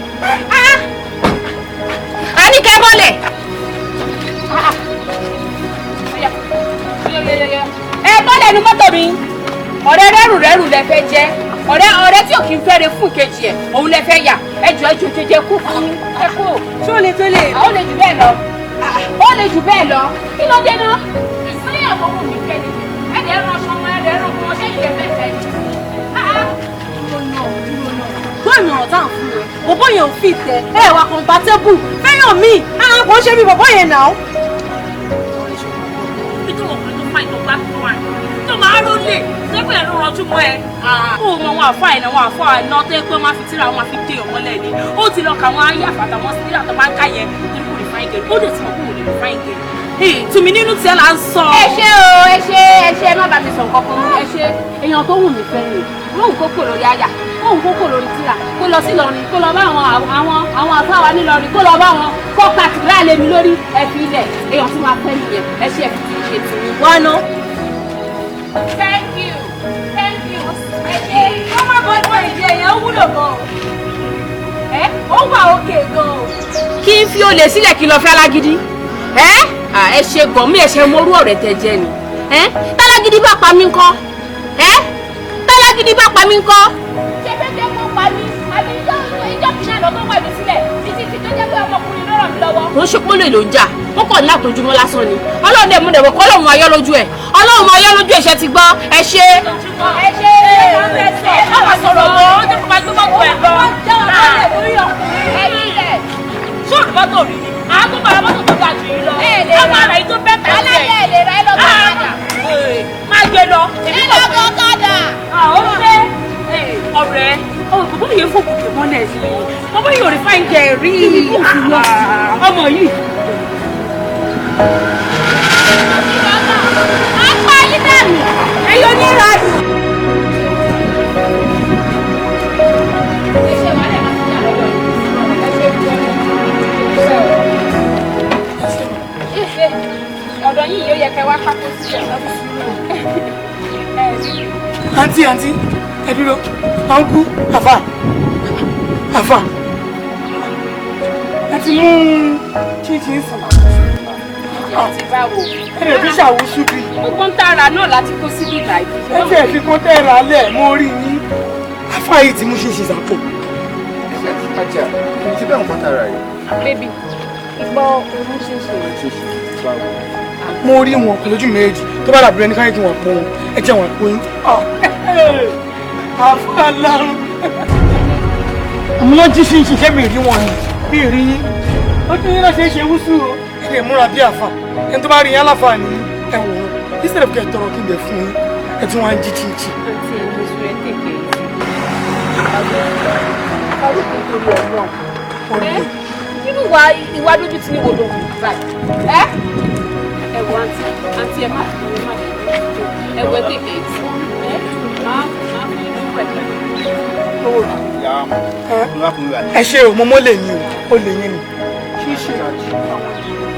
A ní kẹ́ ẹ bọ́lẹ̀. Ẹ bọ́lẹ̀ ní mọ́tò mi. Ọ̀rẹ́ rẹ́rù rẹ́rù lẹ fẹ́ jẹ́. Ọ̀rẹ́ tí ò kí ń fẹ́re fún ìkejì ẹ̀, òun lẹ fẹ́ yà. Ẹ jù ẹ jù jẹjẹ kú fún ẹ kú. Ṣé o lè tó lè? Ó lè jù bẹ́ẹ̀ lọ. Ó lè jù bẹ́ẹ̀ lọ. Kí ló dé náà? Ìsúnyàwó wù mí fẹ́ ni. Ẹ̀dẹ̀ ẹ̀rọ aṣọ ọmọ ẹ̀rọ ẹ̀rọ ọmọ ṣé ìyẹn fẹ́ fẹ́ ni. Gbọ́ ìmọ̀ràn tá à ń fún ẹ, bọ̀bọ̀ yẹn ò fi tẹ ẹ wà compatible fẹ́yàn mi, àwọn kò ń ṣe bí bọ̀bọ̀ yẹn náà. Bí tó ọkùnrin tó fà ìtọ́ gbá tó wà ní tó máa rólè tó pé ẹ̀rọ rọjú mọ́ ẹ. Ó mọ àwọn àfáà ẹ̀ náà, àwọn àfáà iná tó yẹ pé wọ́n máa fi tíra wọn máa fi dé ọmọlẹ̀ ni. Ó ti lọ kà wọ́n ayé àfàtàwọn sílẹ̀ àtọ́ máa ń ká yẹn torí kò lè fáyín gẹ̀rù. Ó dẹ̀ ti mọ̀ kó lè fáyín gẹ̀rù. Tùmí nínú tiẹ̀ là ń sọ. Ẹ ṣé o, ẹ ṣé, ẹ ṣé, ẹ má bá mi sọ nǹkan kan mọ́, ẹ ṣé. Èèyàn tó wù mí fẹ́ ni, lóhùn kókò lórí àyà, lóhùn kókò lórí tíra, kó lọ sí Ìlọrin, kó lọ bá àwọn àfáà wa nílọrin, kó lọ bá wọn, kó ka tìrá lé mi lórí, ẹ fi ilẹ̀, èèyàn tí máa fẹ́ nìyẹn, ẹ ṣé, ẹ fi ti ṣe tì mí. Wọ́n ná. Thank you, thank you, ẹ ṣé. Wọ́n má bọ́ ìbọn ìdí ẹ̀yàn, ó wúlò gan-an. Ẹ ó wà òkè gan-an. Kí n fi olè sílẹ̀ kí n lọ fẹ́ alágídí. Ẹ ṣe gan mi, ẹ ṣe morú ọ̀rẹ́ tẹ jẹ ni. Tálágídí bá pa mí ńkọ́? Tálágídí bá pa mí ńkọ́? Ṣé fẹ́fẹ́ kó pa mí? Àbí ìjọ kìíní àná tó wà mí sílẹ̀ títí tí tó jẹ́ pé ọmọkùnrin ló ràn mí lọ́wọ́. Kò ń ṣe pólè ló ń jà, wọ́n kàn ní àtọ́júmọ́ lásán ni. Ọlọ́run dẹ̀ mú dẹ̀ wọ́n kọ́ lóun ayọ́ lójú ẹ̀. Ọlọ́run máa yọ́ lójú ẹ̀, ṣe ti gbọ́. Ẹ ṣé. Ẹ ṣé. Ẹ má wàá sọ̀rọ̀ mọ́, ó jẹ́ kó máa gbé mọ́tò ẹ̀ lọ. Ṣé òrùbọ́tò rí ni? Àákó bàrà mọ́tò tó ga jù yín lọ. Ẹ máa rà yín tó bẹ́ẹ̀ tà sí ẹ̀. Aláyẹ̀ lè ra ẹ lọ́gbọ̀n kádà. Má gbé lọ. Ẹ lọ́gbọ̀n kádà. Ó ṣe ọ̀rẹ́ ọmọ yìí fò kòkè mọ́lẹ̀ sí i. Ọmọ yìí ò rí fáìn jẹ rí. Ọmọ yìí. Apá yín dànù. Ẹyọ onírànù. Ọ̀dọ̀ yìí yóò yẹ kẹ́ wá pákó sí ẹ̀. Àǹtí, àǹtí, ẹ dúró, ọ̀nkú, àfà, àfà, ẹ ti mú chinchin sùn. Ẹ lè fi ṣàwùsù bí. Gbogbo ń tààrà náà láti kó síbí ìlà yìí. Ẹ tiẹ̀ fi kún tẹ́ ra lẹ̀, mo rí yín. Àfà yìí ti mú chinchin sàpò. Ajá, kí ni ti bẹ́ẹ̀ ń kọ́ tààrà yìí? Bébí, ìgbọ́ orú chinchin. Chinchin, báwo? Mo rí wọn pẹ̀lú ojú méjì tó bá dàbí ẹni káyọ̀ kí wọ́n pọ̀ wọn, ẹ jẹ́ wọn pọ̀ yín. Àfà lárùn. Àmọ́ náà jí ṣinṣin ṣé mi rí wọn ni mi rí yín. Ó tún yín náà ṣe é ṣe wúsù o. Ẹ lè múra bí àfà. Ẹni tó bá rí yín aláfà ní ẹ wò ó. Instead of kẹ́ ẹ tọrọ kí n bẹ̀ fún yín, ẹ tún wá ń jí chinchin. Àǹtí ẹ̀ ní sùúrù ẹ̀ tètè yìí. Farúkú torí Ọlọ́run. Nínú ìwà dójú ti ní wo ló wù báyìí. Ẹ wo àǹtí, àǹtí ẹ má ẹ wọ ẹ tètè yìí. Máa fún yín lówó ẹ̀. Ẹ ṣe o, mo mọ́ lè ní o, ó lè yín ni. Ṣíṣe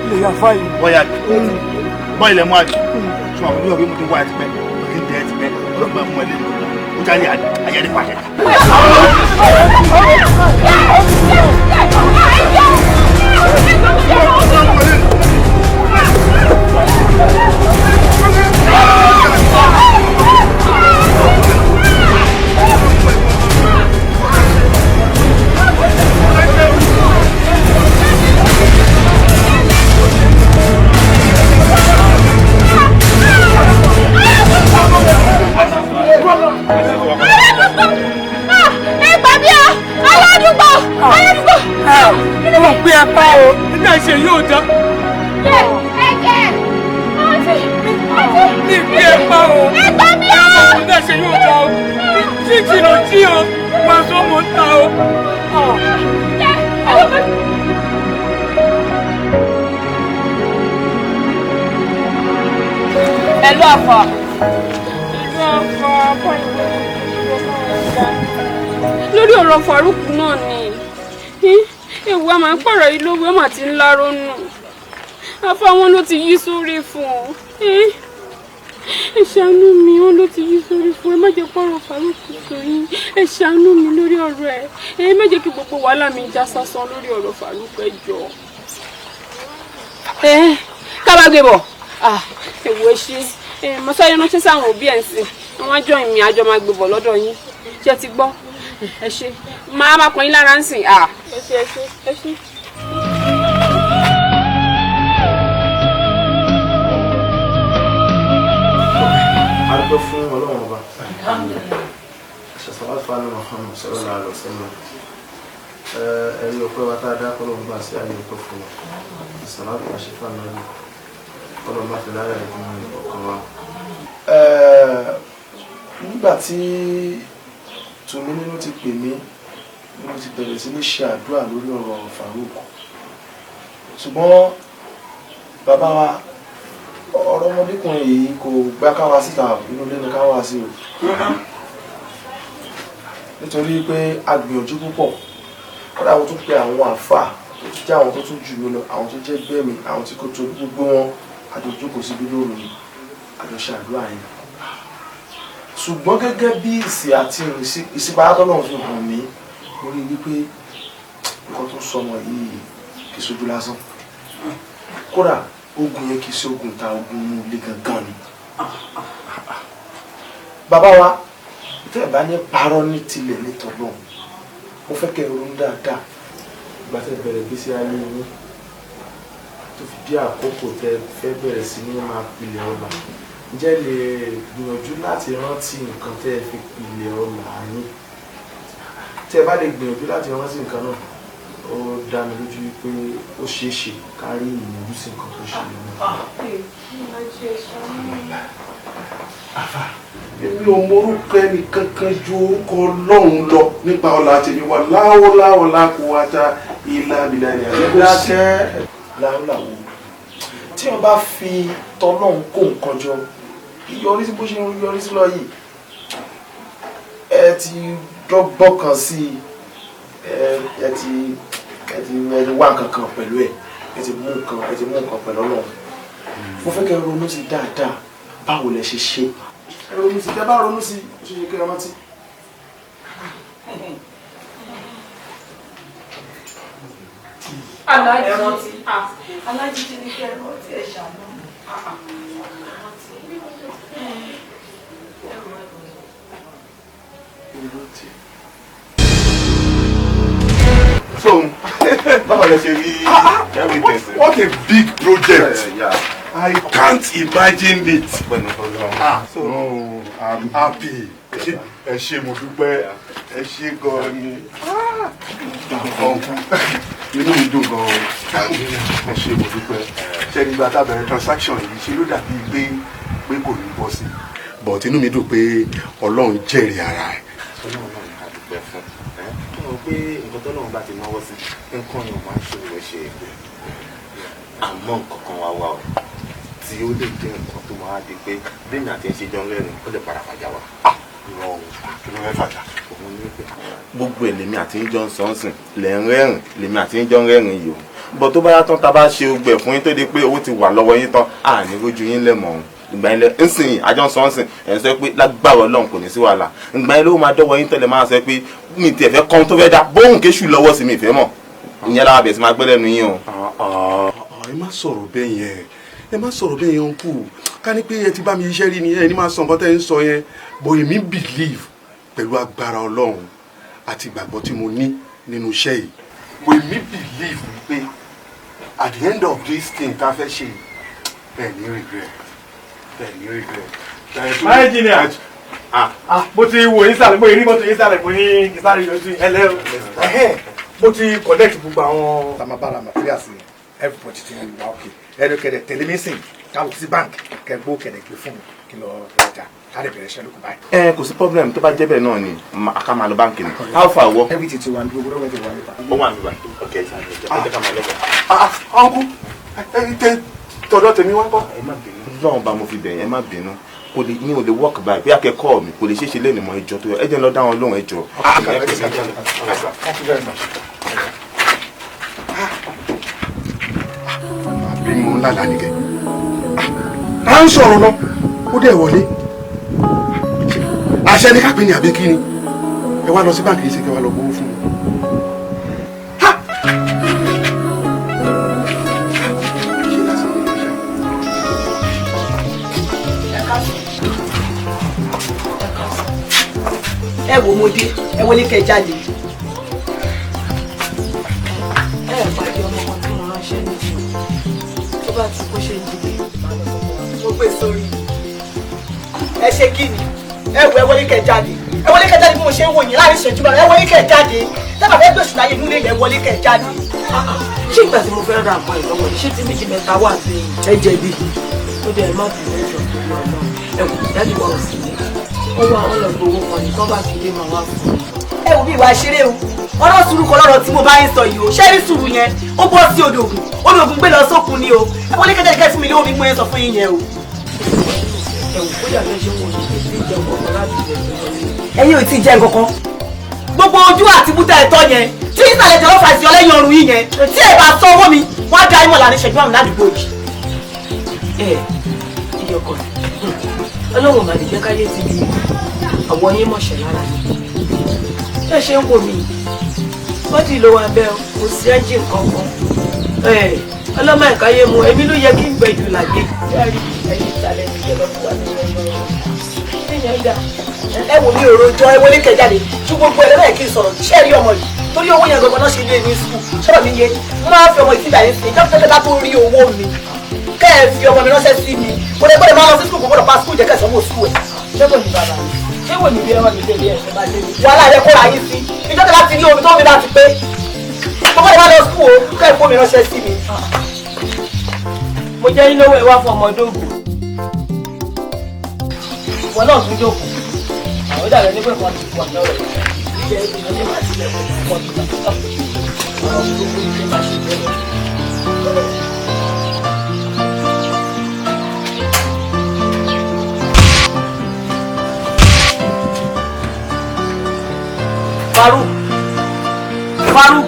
lè yà fáyì. Bọ́yá bọ́ ilẹ̀ mú àjò. Ṣé àwọn oníyọ̀ bí mo ti wá ẹ ti pẹ́? Mo ti ń tẹ́ ẹ ti pẹ́. Ọlọ́pàá mú ẹ lé mi. Ó jáde ayé ní pàṣẹ. Ẹ gbà mí o, aládùúgbò, aládùúgbò. Ẹ wọ́n gbé apá o, nígbà ṣe yóò dán. Ẹ jẹ́, àǹtí, àǹtí. Mi gbé apá o. Ẹ gbà mí o. Nígbà ṣe yóò dán o. Títí ló jí o, wàá sọ mò ń ta o. Ẹ lọ àfà. Lórí ọ̀rọ̀ Farouk náà ni ewu a máa ń pààrọ̀ yìí lówó mà ti ń lárónù afá wọn ló ti yí sórí fún un. Ẹ ṣàánú mi, wọn ló ti yí sórí fún ẹ, má jẹ́ pọ̀rọ̀ Farouk sọ yín, ẹ ṣàánú mi lórí ọ̀rọ̀ ẹ, ẹ má jẹ́ kí gbogbo wàhálà mi já sásán lórí ọ̀rọ̀ Farouk, ẹ jọ̀ọ́. Ẹ ká bá gbé bọ̀, ewu ẹ ṣe mo sáré ránṣẹ́ sáwọn òbí ẹ̀ ń sìn, wọ́n á jọ ìmì àjọ máa gbé bọ̀ lọ́dọ̀ yín, ṣé ti gbọ́? Ẹ ṣe máa máa pọn yín lára ń sìn. Ẹ ṣe, ẹ ṣe, ẹ ṣe. A dúpẹ́ fún Ọlọ́run ọba. Ṣàṣàlá fún Muhammad sallallahu alaihi wasallam. Ẹ̀rí ọpẹ́ wa tá a dá kọ́lọ́run gbà sí ayé ọpẹ́ fún wa. Ṣàṣàlá fún àṣefà náà Ọlọ́run bá fi lára ẹ̀gbọ́n ọkàn wa. Nígbà tí Tùmí nínú ti pè mí ni mo ti bẹ̀rẹ̀ sí ní ṣe àdúrà lórí ọ̀rọ̀ Farouk. Ṣùgbọ́n bàbá wa, ọ̀rọ̀ ọmọdékùnrin yìí kò gbá káwa síta, inú ilé ni káwa sí o. Nítorí pé a gbìyànjú púpọ̀, kódà mo tún pe àwọn àáfàá tó tún jẹ́ àwọn tó tún jù mí lọ, àwọn tó jẹ́ gbẹ́ mi, àwọn tí kò tó, gbogbo wọn àjọ jókòó síbi lóru ni àjọ ṣe àdúrà yẹn. Ṣùgbọ́n gẹ́gẹ́ bí ìsì àti ìsìpayá tọ́lọ́run fi hàn mí, mo rí i wípé nǹkan tó sọmọ yìí kì í ṣojú lásán. Kódà ogun yẹn kì í ṣe ogun ta, ogun inú ilé gangan ni. Bàbá wa, tẹ́ ẹ̀ bá ní parọ́ ní tilẹ̀ ní tọ́lọ́run, mo fẹ́ kẹ́ ẹ ronú dáadáa. Ìgbà tẹ́ bẹ̀rẹ̀ gbèsè ayé yín tó fi dé àkókò tẹ́ fẹ́ bẹ̀rẹ̀ sí ní máa pilẹ̀ ọlà, ǹjẹ́ lè gbìyànjú láti rántí nǹkan tẹ́ fi pilẹ̀ ọlà yín? Tẹ́ ẹ bá lè gbìyànjú láti rántí nǹkan náà, ó dá mi lójú pé ó ṣeé ṣe ká rí ìyànjú sí nǹkan tó ṣe náà. Èmi ò mọrúkọ ẹnì kankan ju orúkọ Ọlọ́run lọ nípa ọlá tèmi wà láwọláwọlá kó wá ta ilá abilà ní àjẹkọ sí. Láwùláwù tí wọn bá fi tọlọ́run kó nǹkan jọ, ìyọrísí bó ṣe ń yọrí sí lọ yìí, ẹ ti dọ́gbọ́n kan sí i, ẹ ti wá nǹkan kan pẹ̀lú ẹ, ẹ ti mú nǹkan pẹ̀lú Ọlọ́run. Mo fẹ́ kẹ́ ronú sí dáadáa, báwo lẹ ṣe ṣe? Ẹ ronú sí, tẹ́ bá ronú sí, ó ṣe ṣe kẹ́ ẹ rántí. Aláàjì ti ní kẹ́ ẹ rántí, ẹ ṣàánú. So, báwo lẹ ṣe rí everything? What a big project! Yeah. I can't imagine it. No, I'm happy. Ẹ ṣé, mo dúpẹ́. Ẹ ṣé gan ni. Inú mi dùn gan. Ẹ ṣé, mo dúpẹ́. Ṣé nígbà tá a bẹ̀rẹ̀ transaction yìí, ṣe ló dàbí pé kò ní bọ́ sí. But inú mi dùn pé Ọlọ́run jẹ́rìí ara ẹ̀. Ọlọ́run náà ni a dúpẹ́ fún. Ẹ mọ̀ pé nǹkan tọ́lọ́run bá ti náwó sí, nǹkan yẹn máa ń ṣòro ṣe. Àmọ́ nǹkan kan wá wá o tí ó lè jẹ́ nǹkan tó máa di pé bẹ́ẹ̀ni àti ẹ̀ṣẹ̀ jọ ń rẹ́rìn, ó lè padà fàjà wá. Kí ló fẹ́ fàjà? Òun ní pé gbogbo ẹ̀ lèmi àti yín jọ ń sọ́nsìn lẹ̀ ń rẹ́rìn, lèmi àti yín jọ ń rẹ́rìn yìí o. Bọ̀ tó bá yá tán, ta bá ṣe ogbẹ̀ fún yín tó di pé owó ti wà lọ́wọ́ yín tán, à ní rójú yín lẹ̀ mọ́ òun. Ìgbà yẹn lẹ ńsìn àjọ ń sọ́nsìn ẹ̀ ń sọ pé lágbára Ọlọ́run kò ní sí wàhálà. Ìgbà yẹn ló máa dọ́wọ́ yín tẹ́lẹ̀ máa sọ pé mi tiẹ̀ fẹ́ kọ́ tó fẹ́ dá bóun kéṣù lọ́wọ́ sí mi ìfẹ́ mọ̀. Ìyẹn lára bẹ̀rẹ̀ sí máa gbẹ́ lẹ́nu yín o. Ẹ má sọ̀rọ̀ bẹ́ẹ̀ yẹn, ẹ má sọ̀rọ̀ bẹ́ẹ̀ yẹn kù. Ká ní pé ẹ ti bá mi iṣẹ́ rí ni ẹ ní máa sọ nǹkan tẹ́ ń sọ yẹn. But èmi believe pẹ̀lú agbára Ọlọ́run àti ìgbàgbọ́ tí mo ní nínú iṣẹ́ yìí. But èmi believe wípé at the end of this thing tá a fẹ́ ṣe, ẹ ní regret, ẹ ní regret. My engineer, mo ti wo yín sàlẹ̀, mo rí mọ́tò yín sàlẹ̀, mo ní kí sáré yọjú ẹlẹ́ o. Mo ti connect gbogbo àwọn. Tá a máa bára materials yẹn, everybody ti wà okay. Ẹnu kẹ̀dẹ̀ tẹ̀lé mi sìn, ká lọ sí bank, kẹ gbó kẹ̀dẹ̀ gbé fún mi kí lọ rajà, ká lè bẹ̀rẹ̀ iṣẹ́ lókun báyìí. Ẹ kò sí problem, tó bá jẹ́ bẹ́ẹ̀ náà ni ká máa lọ báńkì ni. How far wọ? Everything ti wà ní gbogbo dọ́gbẹ́ntì wà níta. Ó wà níbà. Ok, ẹ jẹ́ ká máa lọ bẹ̀. Uncle, ẹ tọ̀dọ̀ tèmi wá kọ́. Ẹ má bínú. Lọ́run bá mo fi bẹ̀ yẹn, ẹ má bínú. Kò lè ní o lè work by bí akẹ́kọ̀ọ́ mi kò lè ṣeéṣe lẹ́nu mọ́ ẹjọ́ tó yọ. Ẹ jẹ́ lọ dá wọn lóhùn ẹjọ́. Thank you very much. Àbí mo ń lálàá nìkẹ́. À ń sọ̀rọ̀ lọ, ó dẹ̀ wọlé. Àṣẹ ni kápẹ́ ni àbí kí ni? Ẹ wá lọ sí báńkì yìí ṣe kí ẹ wá lọ gbowó fún mi. Ẹ wo mo dé, ẹ wọlé kẹ́ jáde. Ẹ pàdé ọmọ kan tí mo ránṣẹ́ níbi tó bá ti kó ṣe ń dìde, mo gbé sórí. Ẹ ṣe kí ni? Ẹ wo ẹ wọlé kẹ́ jáde. Ẹ wọlé kẹ́ jáde bí mo ṣe ń wò yín láàrin ìṣẹ́jú márùn-ún. Ẹ wọlé kẹ́ jáde. Tábà fẹ́ gbèsè láyé inú ilé yẹn, wọlé kẹ́ jáde. Ṣé ìgbà tí mo fẹ́ ra nǹkan ìlọ́wọ́ ni ṣé tí méjì mẹ́ta wà sí ẹ jẹ̀bi? Ó dẹ̀ má bínú ẹjọ́ tó lọ náà. Ẹ wò dájú wa ò sí ní. Ó wá wọn lọ gbowó kan ní kán bá fi lé máa wá fún un. Ẹ wò bí ìwà ṣeré o, ọ̀rọ̀ sùúrù kan lọ́rọ̀ tí mo bá ń sọ yìí o. Ṣé rí sùúrù yẹn, ó bọ́ sí odò ògùn, odò ògùn gbé lọ sókun ni o. Ẹ wọlé kẹ́kẹ́ fún mi lówó mi, mú ẹ sọ fún yín yẹn o. Ẹ wò kódà bẹ́ẹ̀ ṣe ń wò ní ètò ìjẹun kọ̀ọ̀kan láti ilẹ̀ tó lọ sí. Ẹ̀yin ò tí ì jẹ nǹkan kan. Gbogbo ojú àti bútà ẹ̀tọ́ yẹn tí ìsàlẹ̀ jọ̀lọ́ fà sí ọlẹ́yìn ọrùn yìí yẹn, tí ẹ bá sọ owó mi, wọ́n á da ìmọ̀ lànà ìṣẹ́jú àrùn ládùúgbò yìí. Ẹ ìyọkọ̀ ọlọ́run mà lè jẹ́ káyé ti di àwọ̀ yín mọ̀ṣẹ̀ lára mi. Ẹ ṣe ń wò mí, bọ́dì ló wà bẹ́ẹ̀, kò sí ẹ́ńjìn kankan. Ọlọ́mọ ìkáyé mu, èmi ló yẹ kí n gbẹ jù làgbé. Ẹ̀yin ìsàlẹ̀ mi jẹ́ lọ́kùnrin wà nínú ẹ̀yọ́. Ẹ wò mí òròjọ, ẹ wọlé kẹjáde ju gbogbo ẹ lọ́dọ̀ kí n sọ̀rọ̀. Ṣé ẹ rí ọmọ yìí torí owó yẹn gbọgbọ náà ṣe lé ní sùkúl sọ̀rọ̀ mi yé, mo máa fi ọmọ yìí síbẹ̀ yẹn sí ìjọba tẹ́tẹ́ bá tó rí owó mi kẹ́ ẹ fi ọmọ mi ránṣẹ́ sí mi. Kò lè gbọ́dọ̀ máa lọ sí sùkúl, kò gbọ́dọ̀ pa sùkúl jẹ́ kẹsàn-án wò sùkúl ẹ̀. Ṣé kò ní bàbá mi? Ṣé kò ní bí ẹwà mi délé ẹ̀ ṣe bá délé? Wàhálà rẹ kóra yín sí ìjọba láti rí omi tó mi láti pé mo gbọ́dọ̀ máa lọ sùkúl o, kẹ́ ẹ fún mi ránṣẹ́ sí mi. Mo jẹ́ yín lówó, ẹ wá fún ọmọ dógùn. Ìwọ náà tún jókòó. Àwọn ìdàgbẹ́ nígbà kan ti wà lọ́rọ̀ ìjẹ́ ìdílé máa ti lẹ̀ pọ̀ tó ọ̀rọ̀ gbogbo ìṣe máa ṣe bẹ́ẹ̀. Faruk, Faruk,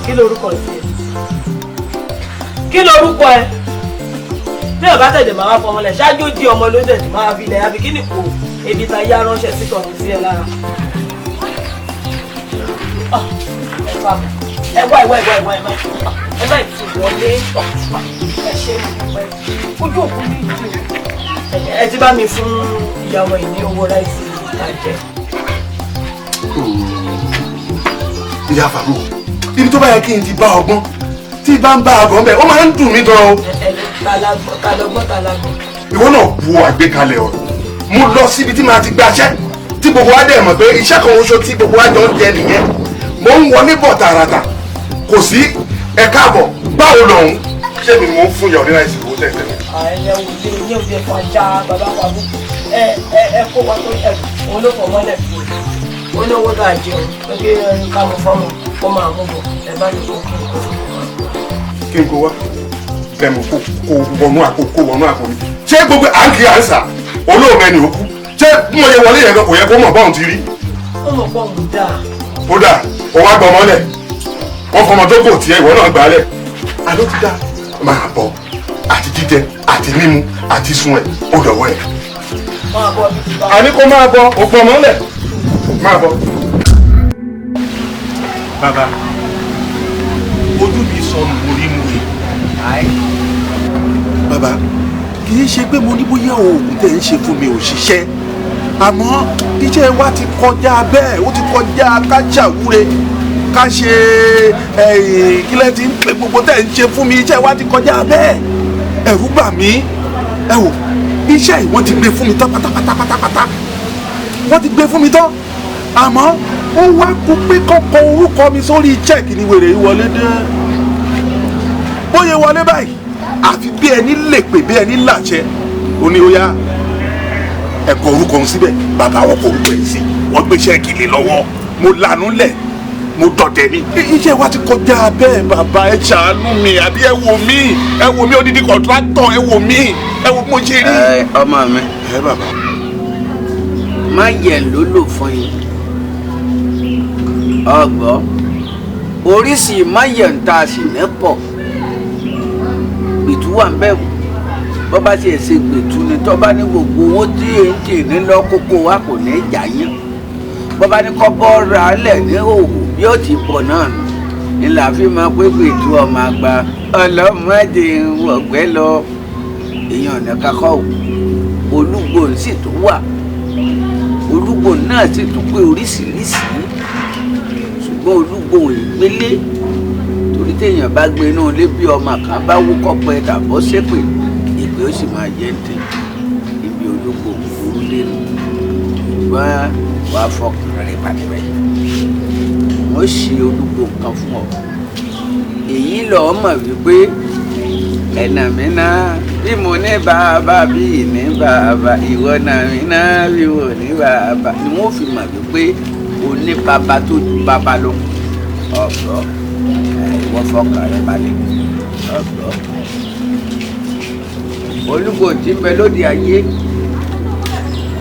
kí lorúkọ sí ẹ? Kí lorúkọ ẹ? Bí ọba tẹ̀lé máa wá fọmọ lẹ̀ ṣáájú di ọmọ ló tẹ̀lé máa fi lẹ̀ àbí kí ni kò ebi ta yá ránṣẹ́ sí tọ̀hún sí ẹ lára. Ẹ wá ẹ wá ẹ wá ẹ wá ẹ má ẹ má ti wọlé, ẹ ṣe é ojú òkú ní ìlú. Ẹ ti bá mi fún ìyàwó yìí ní owó ráìsì àjẹ. Ìyá Faruk, ibi tó bá yẹ kí n ti bá ọgbọ́n tí bá ń bá àgọ́ mbẹ́, ó máa ń dùn mí gan o. Talọgbọ́n talọgbọ́n. Ìwọ náà wo àgbékalẹ̀ ọ̀rọ̀. Mo lọ síbi tí màá ti gbaṣẹ́ tí gbogbo wa dẹ̀ mọ̀ pé iṣẹ́ kan oṣù tí gbogbo wa jọ ń jẹ nìyẹn. Mo ń wọlé bọ̀ tààràtà, kò sí ẹ káàbọ̀, báwo lọ̀hún. Ṣé mi ni mo ń fún ìyá oníláìsí owó tẹ̀sẹ̀? Àìyẹn wò lé ní òde fún ajá bàbá wa bú. Ẹ ẹ ẹ kó wa tó ẹ òun ló fọ mọ́lẹ̀ fún un. Ó ní owó tó àjẹun pé kí ká mú fọ́mù kó máa mú bọ̀ ẹ bá lè kó kí n kó. Kí n kó wá bẹ́ẹ̀ mo kó wọnú àpò, kó wọnú àpò mi. Ṣé gbogbo à ń kí à ń sà olóòmẹ ni òkú? Ṣé bí mo yẹ wọlé yẹn gan kò yẹ kó mọ̀ bọ́ọ̀n ti rí? Ó mọ̀ pọ̀ mú dáa. Ó dà, ó wá gbọ́ ọmọlẹ̀, wọ́n fọmọ tó kò tiẹ̀, ìwọ náà gbà á lẹ̀. Àló ti dá máa bọ̀, àti jíjẹ àti mímu àti sun ẹ̀, ó dọ̀wọ́ ẹ̀. Àní kó máa bọ̀, ó gbọ́ ọmọlẹ̀, máa bọ̀. Bàbá, ojú mi sọnù orí mu rè. Bàbá, kì í ṣe pé mo ní bóyá oògùn tẹ̀ ń ṣe fún mi ò ṣiṣẹ́, àmọ́ iṣẹ́ wa ti kọjá bẹ́ẹ̀, ó ti kọjá ká ṣàwúre ká ṣe kílẹ̀ tí ń pè gbogbo tẹ̀ ń ṣe fún mi, iṣẹ́ wa ti kọjá bẹ́ẹ̀. Ẹ̀rù bà mí. Ẹ wò, iṣẹ́ yìí wọ́n ti gbé fún mi tán pátápátápátá, wọ́n ti gbé fún mi tán, àmọ́ ó wá kú pé kọ́kọ́ orúkọ mi sórí chẹ́ẹ̀kì ní wèrè wọlé dé. Bóyá wọlé báyìí àfi bí ẹni lè pè bí ẹni làṣẹ, ó ní ó yá ẹ̀kọ́ orúkọ ń síbẹ̀. Bàbá wọn kọ orúkọ ẹ̀ sí, wọ́n gbé ṣẹ́ẹ̀kì lé lọ́wọ́, mo lanu lẹ̀, mo dọ̀dẹ̀ mi. Iṣẹ́ wa ti kọjá bẹ́ẹ̀ bàbá, ẹ ṣàánú mi, àbí ẹ wò mí, ẹ wò mí odidi kọ̀ǹtrátọ̀, ẹ wò mí, ẹ wò bí mo ṣe rí. Ẹ ọmọ mi. Ẹ bàbá. Má yẹ ló lò fún yín. Ọgbọ́ oríṣi má yẹ ń ta sí ní pọ̀. Gbìtú wà ń bẹ̀ wò. Bọ́ bá tiẹ̀ ṣe gbìtú ni tọ́ bá ní gbogbo owó tí èyí tì ní lọ́kókó wa kò ní í jà yín. Bọ́ bá ní kọ́ bọ́ ra lẹ̀ ní òwò bí ó ti bọ̀ náà nù. Ńlá fi máa pé gbìtú ọmọ àgbà ọlọ́mọdé wọ̀gbẹ́ lọ. Èèyàn ọ̀nà kakọ́ ò. Olúgbò sì tún wà. Olúgbò náà sì tún pé oríṣiríṣi. Ṣùgbọ́n olúgbò ìgbélé torí téèyàn bá gbé inú ilé bí ọmọ kan bá wúkọ́ pẹ́ tàbọ̀ ṣépè ìpè ó sì máa jẹ́ ntẹ̀ ibi olúgbò burú lẹ́nu. Ṣùgbọ́n wàá fọkàn rẹ̀ balẹ̀ báyìí, wọ́n ṣe olúgbò kan fún ọ. Èyí lọ́ọ́ mọ̀ wípé ẹ̀nà mi náà Bí mo ní bàbá bí ní bàbá, ìwọ náà mi náà bí mo ní bàbá. Ni wọ́n fi mọ̀ wípé o ní bàbá tó ju bàbá lọ. Ọ̀gbọ́ ìwọ fọkàn rẹ balẹ̀. Ọ̀gbọ́. Olúgbò tí ń bẹ lóde ayé,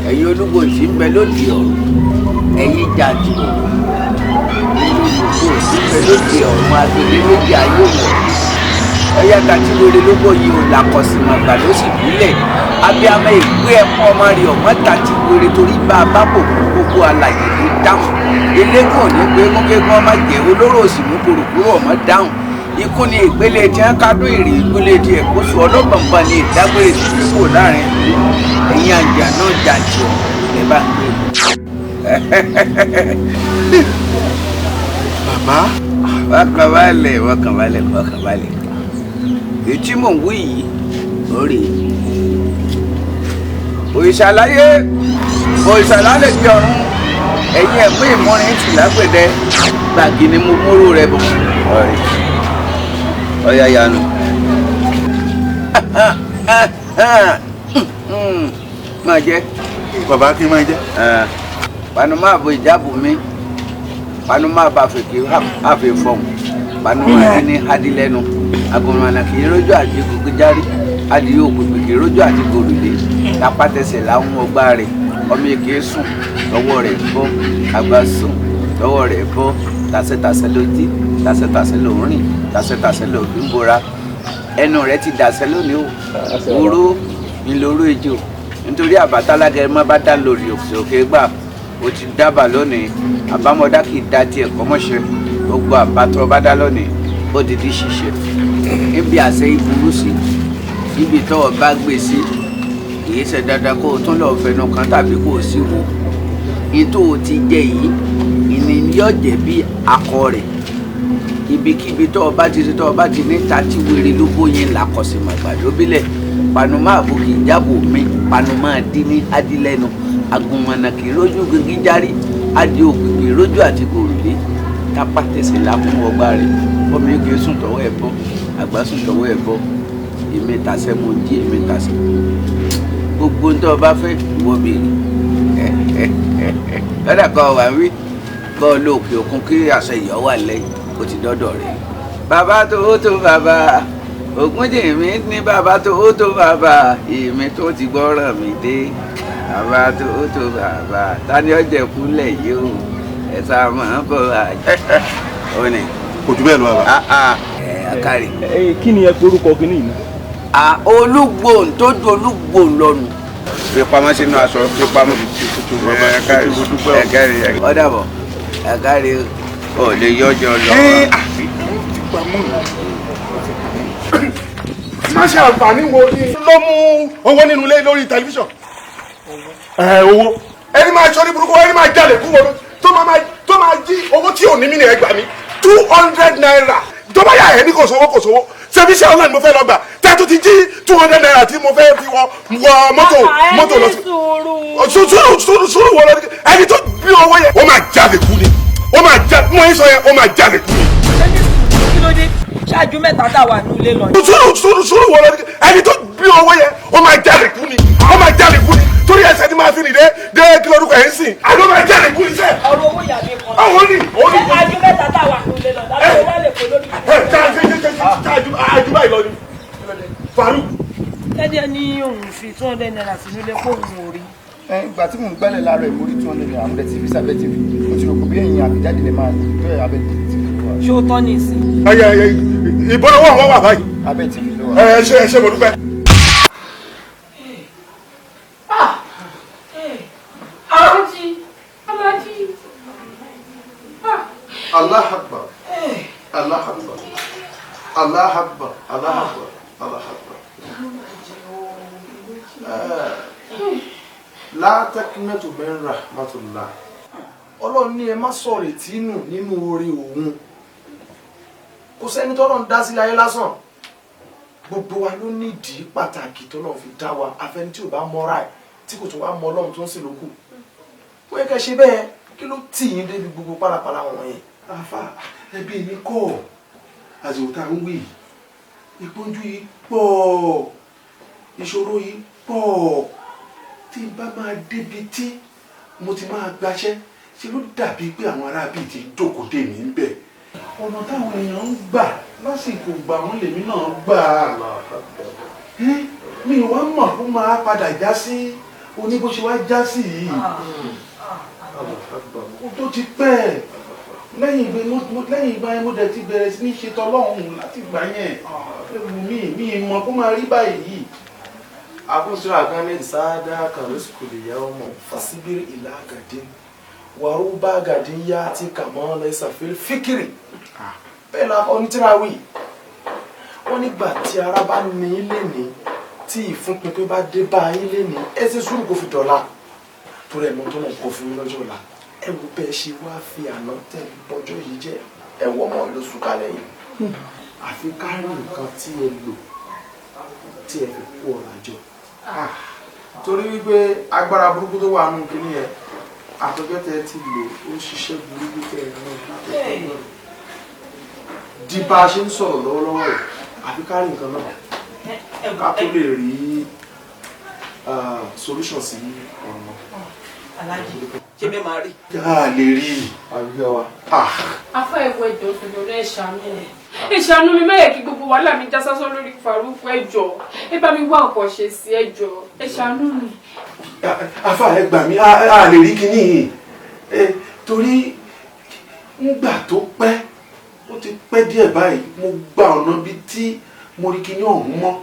ẹ̀yin olúgbò tí ń bẹ lóde ọ̀run, ẹ̀yin jàǹtìrò. Olúgbò tí ń bẹ lóde ọ̀run, agbègbè lóde ayé wọ̀. Ẹyá tàti wèrè lóko yìí ò làkọsìmọ̀gbà ló sì bílẹ̀. Abiyamọ ìgbé ẹ̀kọ́ ọmọ rẹ̀ ọmọ tàti wèrè torí bá a bá kò kú gbogbo alàyè ní dáhùn. Eléégún ò ní pé gúngégún ọmọ jẹ́, olóró òsì mú kúròkúrò ọmọ dáhùn. Ikú ni ìpele tí wọ́n kádùn ìrì ìpele tí ẹ̀kọ́sù ọlọ́gbọ̀ngbọ̀n ni ìdágbére tí fi kò láàrin ìlú. Ẹ̀yin àjà náà jàǹtì ọ̀ ẹ bá ń gbé. Bàbá. Wákàn balẹ̀, wákàn balẹ̀, wákàn balẹ̀. Ètí mò ń wí yìí ó rè é. Òrìṣà láyé, òrìṣà lálẹ́ di ọ̀run, ẹ̀yin ẹ̀mú ìmúrin tì lágbẹ̀dẹ, gbàgì ni mo múrò rẹ bọ̀. Ọ̀yà yanu. Máa jẹ́. Bàbá kí máa jẹ́. Panu máa bo ìjábù mi, panu máa bá fèké àfẹ́ fọ̀hún, panu máa ní hadi lẹ́nu. Agùnmọ̀nà kì í rójú àti gbogbo járí, adìyẹ òpèpè kì í rójú àti gòrùlé. Lápátẹsẹ̀ làwọn ọgbà rẹ̀, ọmọ èké sùn lọ́wọ́ rẹ̀ bọ́, àgbà sùn lọ́wọ́ rẹ̀ bọ́. Tàṣẹtàṣẹ ló jí, tàṣẹtàṣẹ ló ń rìn, tàṣẹtàṣẹ ló fi ń bora. Ẹnu rẹ̀ ti dàṣẹ lónìí o, oró ńlọrọ ejò. Nítorí àbátálágẹ má bá dá lórí òkè gbà, ó ti dábàá lónìí. Àbámọ̀dá kì í dá tiẹ̀ kọ́mọ́ṣe, gbogbo àbátọ́ bá dá lónìí, ó di di ṣíṣe. Níbi àṣẹ ìburú sí, níbi tọ́wọ́ bá gbé sí, kìí ṣe dandan kó o tún lọ́ọ́ fẹnu kan tàbí kó o sì wò. Ní tó o ti jẹ yìí, ìní yóò jẹ́ bí akọ rẹ̀. Ibikíbi tọ́wọ́ bá ti ṣe, tọ́wọ́ bá ti ní tàtí wèrè ló bóyin làkọ̀sìmọ̀gbà lóbílẹ̀. Panumọ́ àbò kì í jábò mi, panumọ́ dín ní adílẹ́nu. Agùnmọ̀nà kì í rójú gígí járí, adìẹ òkìkì rójú àti gòrùlé. Tápá tẹsẹ̀ lákùn ọgbà rẹ̀, ọmọ eke sùn tọwọ́ ẹ̀ bọ́, àgbà sùn tọwọ́ ẹ̀ bọ́. Èmi tàṣẹ mo jí, èmi tàṣẹ. Gbogbo ń tọ́ ọ bá fẹ́ ìwọ béèrè. Lọ́dà kan wà wí, bọ́ ọ lọ òkè òkun kí àṣẹ ìyọ́ wà lẹ́yìn, ó ti dọ́dọ̀ rẹ̀. Bàbá tó tó bàbá, Ògúnjìmí ní bàbá tó tó bàbá, èmi tó ti gbọ́ràn mi dé. Bàbá tó tó bàbá, ta ni ọ̀jẹ̀ kúlẹ̀ yìí o? Ẹ sá máa ń bọ̀ àjẹ́. Ó ní. Kò jù bẹ́ẹ̀ lọ bàbá. Ẹ akari. Kí ni ẹ porúkọ kí ni yìí? Olúgbòhùn tó ju olúgbòhùn lọ́nu. Fi pamọ́ sínú aṣọ, fi pamọ́. Ẹ kárí. Ó dàbọ̀, ẹ kárí, ò lè yọjọ lọ. Má ṣe àǹfààní wo ni ló mú owó nínú ilé lórí tẹlifíṣàn. Owó. Ẹni máa ṣorí burúkú, ẹni máa jalè kú wọn tó máa jí owó tí ò ní mí ní ẹgbàá mi 200 naira. Tó bá yà ẹ ní kò sówó kò sówó. Ṣebí iṣẹ́ online mo fẹ́ lọ gbà. Tẹ́tù ti jí 200 naira tí mo fẹ́ fi wọ mọ́tò lọ sí. Sùúrù sùúrù wọ lọ ẹni tó bí owó yẹn. Ó máa jalè kú ni. Ó máa jalè mo ń sọ yẹn, ó máa jalè kú ni. Kí ló dé? Ṣáájú mẹ́ta tá a wà ní ilé lọ. Sùúrù sùúrù wọ lọ ẹni tó bí owó yẹn, ó máa jalè kú ni. Ó máa jalè kú ni. Torí ẹsẹ̀ ni máa fi rìn dé kí lórúkọ ẹ̀ ń sìn. Àló máa jalè kú ni sẹ́. Ọ̀rọ̀ owó ìyá mi kan. Àwọn ní. Ṣáájú mẹ́ta tá a wà ní ilé lọ. Láti wá lè kó lórí. Ṣáájú báyìí lọ ni. Faruk. Tẹ́lẹ̀ ní òun fi 200 naira sínú ilé kó òun ò rí. Ìgbà tí mò ń gbálẹ̀ láàárọ̀ ìmórí 200 naira mo dẹ̀ ti fi sábẹ́ TV. Mo ti rò pé bí ẹ̀yin àbíjáde lè máa tó ẹ̀ abẹ́ TV ló wà. Ṣé o tọ́ ní ìsìn? Ìbọn owó àwọn wà báyìí. Abẹ́ TV ló wà. Ẹ ṣe mo dúpẹ́. Allah Akbar. Allah Akbar. Allah Akbar. Allah Akbar. Allah Akbar. La taqnatu min rahmatullah. Ọlọ́run ní ẹ má sọ̀rètí nù nínú oore òun. Kò sẹ́ni tọ́lọ́run dá sílẹ̀ ayé lásán. Gbogbo wa ló nídìí pàtàkì tọ́lọ́run fi dá wa. Afẹ́ni tí ò bá mọ́ra ẹ̀ tí kò tún wá mọ Ọlọ́run tó ń sìn lókù. Ó yẹ kẹ́ ṣe bẹ́ẹ̀, kí ló tì yín débi gbogbo pálapàla wọ̀nyẹn? Àfà, ẹbí mi kọ́, àsìkò tá à ń wí, ìpọ́njú yìí pọ̀. Ìṣòro yìí pọ̀. Tí n bá máa débi tí mo ti máa gbaṣẹ́, ṣe ló dàbí pé àwọn aráabí ti jókòó dè mí ń bẹ̀. Ọ̀nà táwọn èèyàn ń gbà lásìkò gbà wọ́n lèmi náà gbà. Mi wá mọ̀ kó máa padà já sí oní bó ṣe wá já sí yìí. Ó tó ti pẹ́ lẹ́yìn ìgbà yẹn mo dẹ̀ ti bẹ̀rẹ̀ sí ní ṣe tọlọ́hun láti gbà yẹn. Ewu mi mọ̀ kó máa rí báyìí. Àkóso àkànlẹ̀ sáádà kàlùsùkù lè yá ọmọ fàṣíbírí ìlà àgàdín wàrúbá àgàdín yá tí kàmọ́ lẹ́sàfẹ́ fíkìrì. Bẹ́ẹ̀ la onítìráwì wọ́n nígbà tí ara bá ní í lénìí, tí ìfúnpinpin bá dé bá yín lénìí, ẹ ṣe sùúrù kó fi dọ̀la. Torí ẹ̀ mọ́ tó náà kọ fún yín lọ́jọ́ ọ̀la. Ẹ wo bẹ́ẹ̀ ṣe wá fi àná tẹ̀ bọ́jọ́ yìí jẹ́, ẹ wọ́ mọ́ ló sùn kalẹ̀ yìí. Àfi ká rí nǹkan tí ẹ lò tí ẹ fi kó ọ̀rọ̀ àjọ. Torí wípé agbára burúkú tó wà nù kíní yẹn, àtọjọ́ tẹ ti lò ó ṣiṣẹ́ burúkú tẹ ẹ náà. Di bá a ṣe ń sọ̀rọ̀ lọ́wọ́lọ́wọ́ yìí, àfi ká rí nǹkan náà ká tó lè rí solution sí ọ̀rọ̀ náà. Aláàjì, ṣé bẹ́ẹ̀ máa rí? A lè rí i. Afọ ẹ̀wọ̀ ẹ̀jọ̀ òṣèlú rẹ̀ ṣàánú mi. Ìṣàánú mi mẹ́yẹ̀ kí gbogbo wàhálà mi já sásán lórí Farouk ẹjọ́. Ẹ bá mi wá ọkọ̀ ṣe sí ẹjọ́. Ẹ ṣàánú mi. Afa ẹ gbà mí, a lè rí kinní yìí. Torí ńgbà tó pẹ́, ó ti pẹ́ díẹ̀ báyìí, mo gba ọ̀nà bíi tí mo rí kinní ọ̀hún mọ́.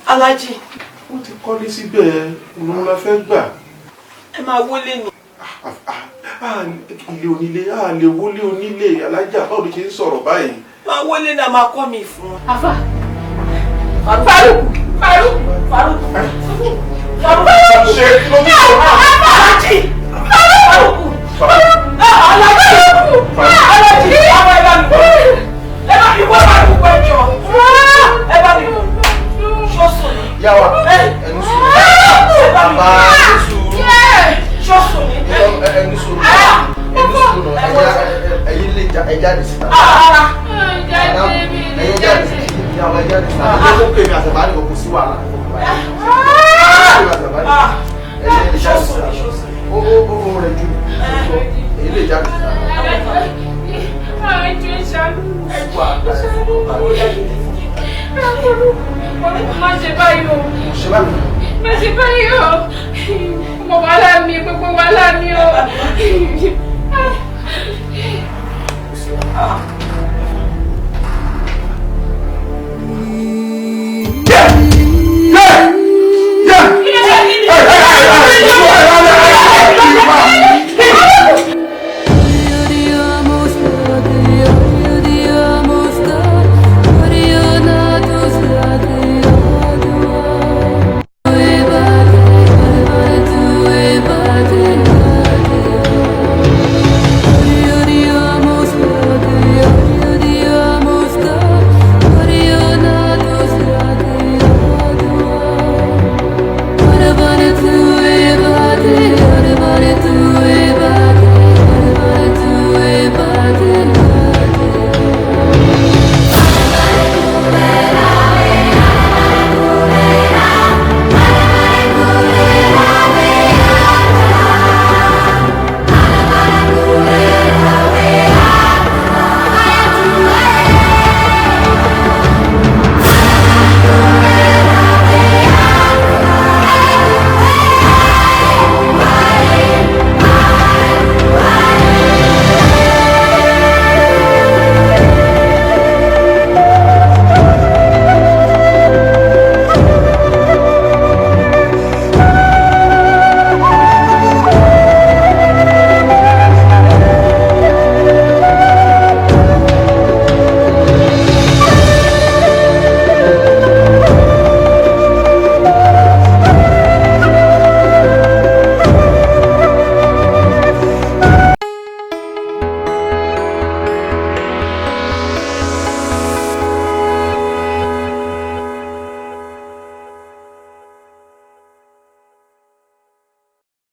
Aláàjì. Ó ti kọ́lé síbẹ̀, òun la fẹ́ gbà. Ẹ máa wọlé ni. Ilé onílé, a lè wọlé onílé, alájà, báwo ló ṣe ń sọ̀rọ̀ báyìí? Máa wọlé náà, máa kọ́ mi fún un. Afa. Farouk! Farouk! Farouk! Farouk! Ṣé ló ń sọ? Aláàjì! Farouk! Aláàjì! Aláàjì! Àwọn ẹ bá mi wọ. Ẹ bá mi wọ Farouk ẹjọ́. Ẹ bá mi wọ. Ṣọ́sùn ni. Yàwá, ẹnu sùúrù. Bàbá ẹnu sùúrù. Ṣọ́sùn ni. Ẹnu sùúrù. Ẹnu sùúrù náà. Ẹyin lè jáde síta. Ẹyin jáde síta. Yàwá ẹ jáde síta. Ẹyin tó pè mí àtàbà ní kò sí wàhálà. Ẹyin lè jáde síta. Ó rẹ̀ jù. Ẹyin lè jáde síta. Má ṣe báyìí o. Má ṣe báyìí o. Mo wàhálà mi, gbogbo wàhálà mi o.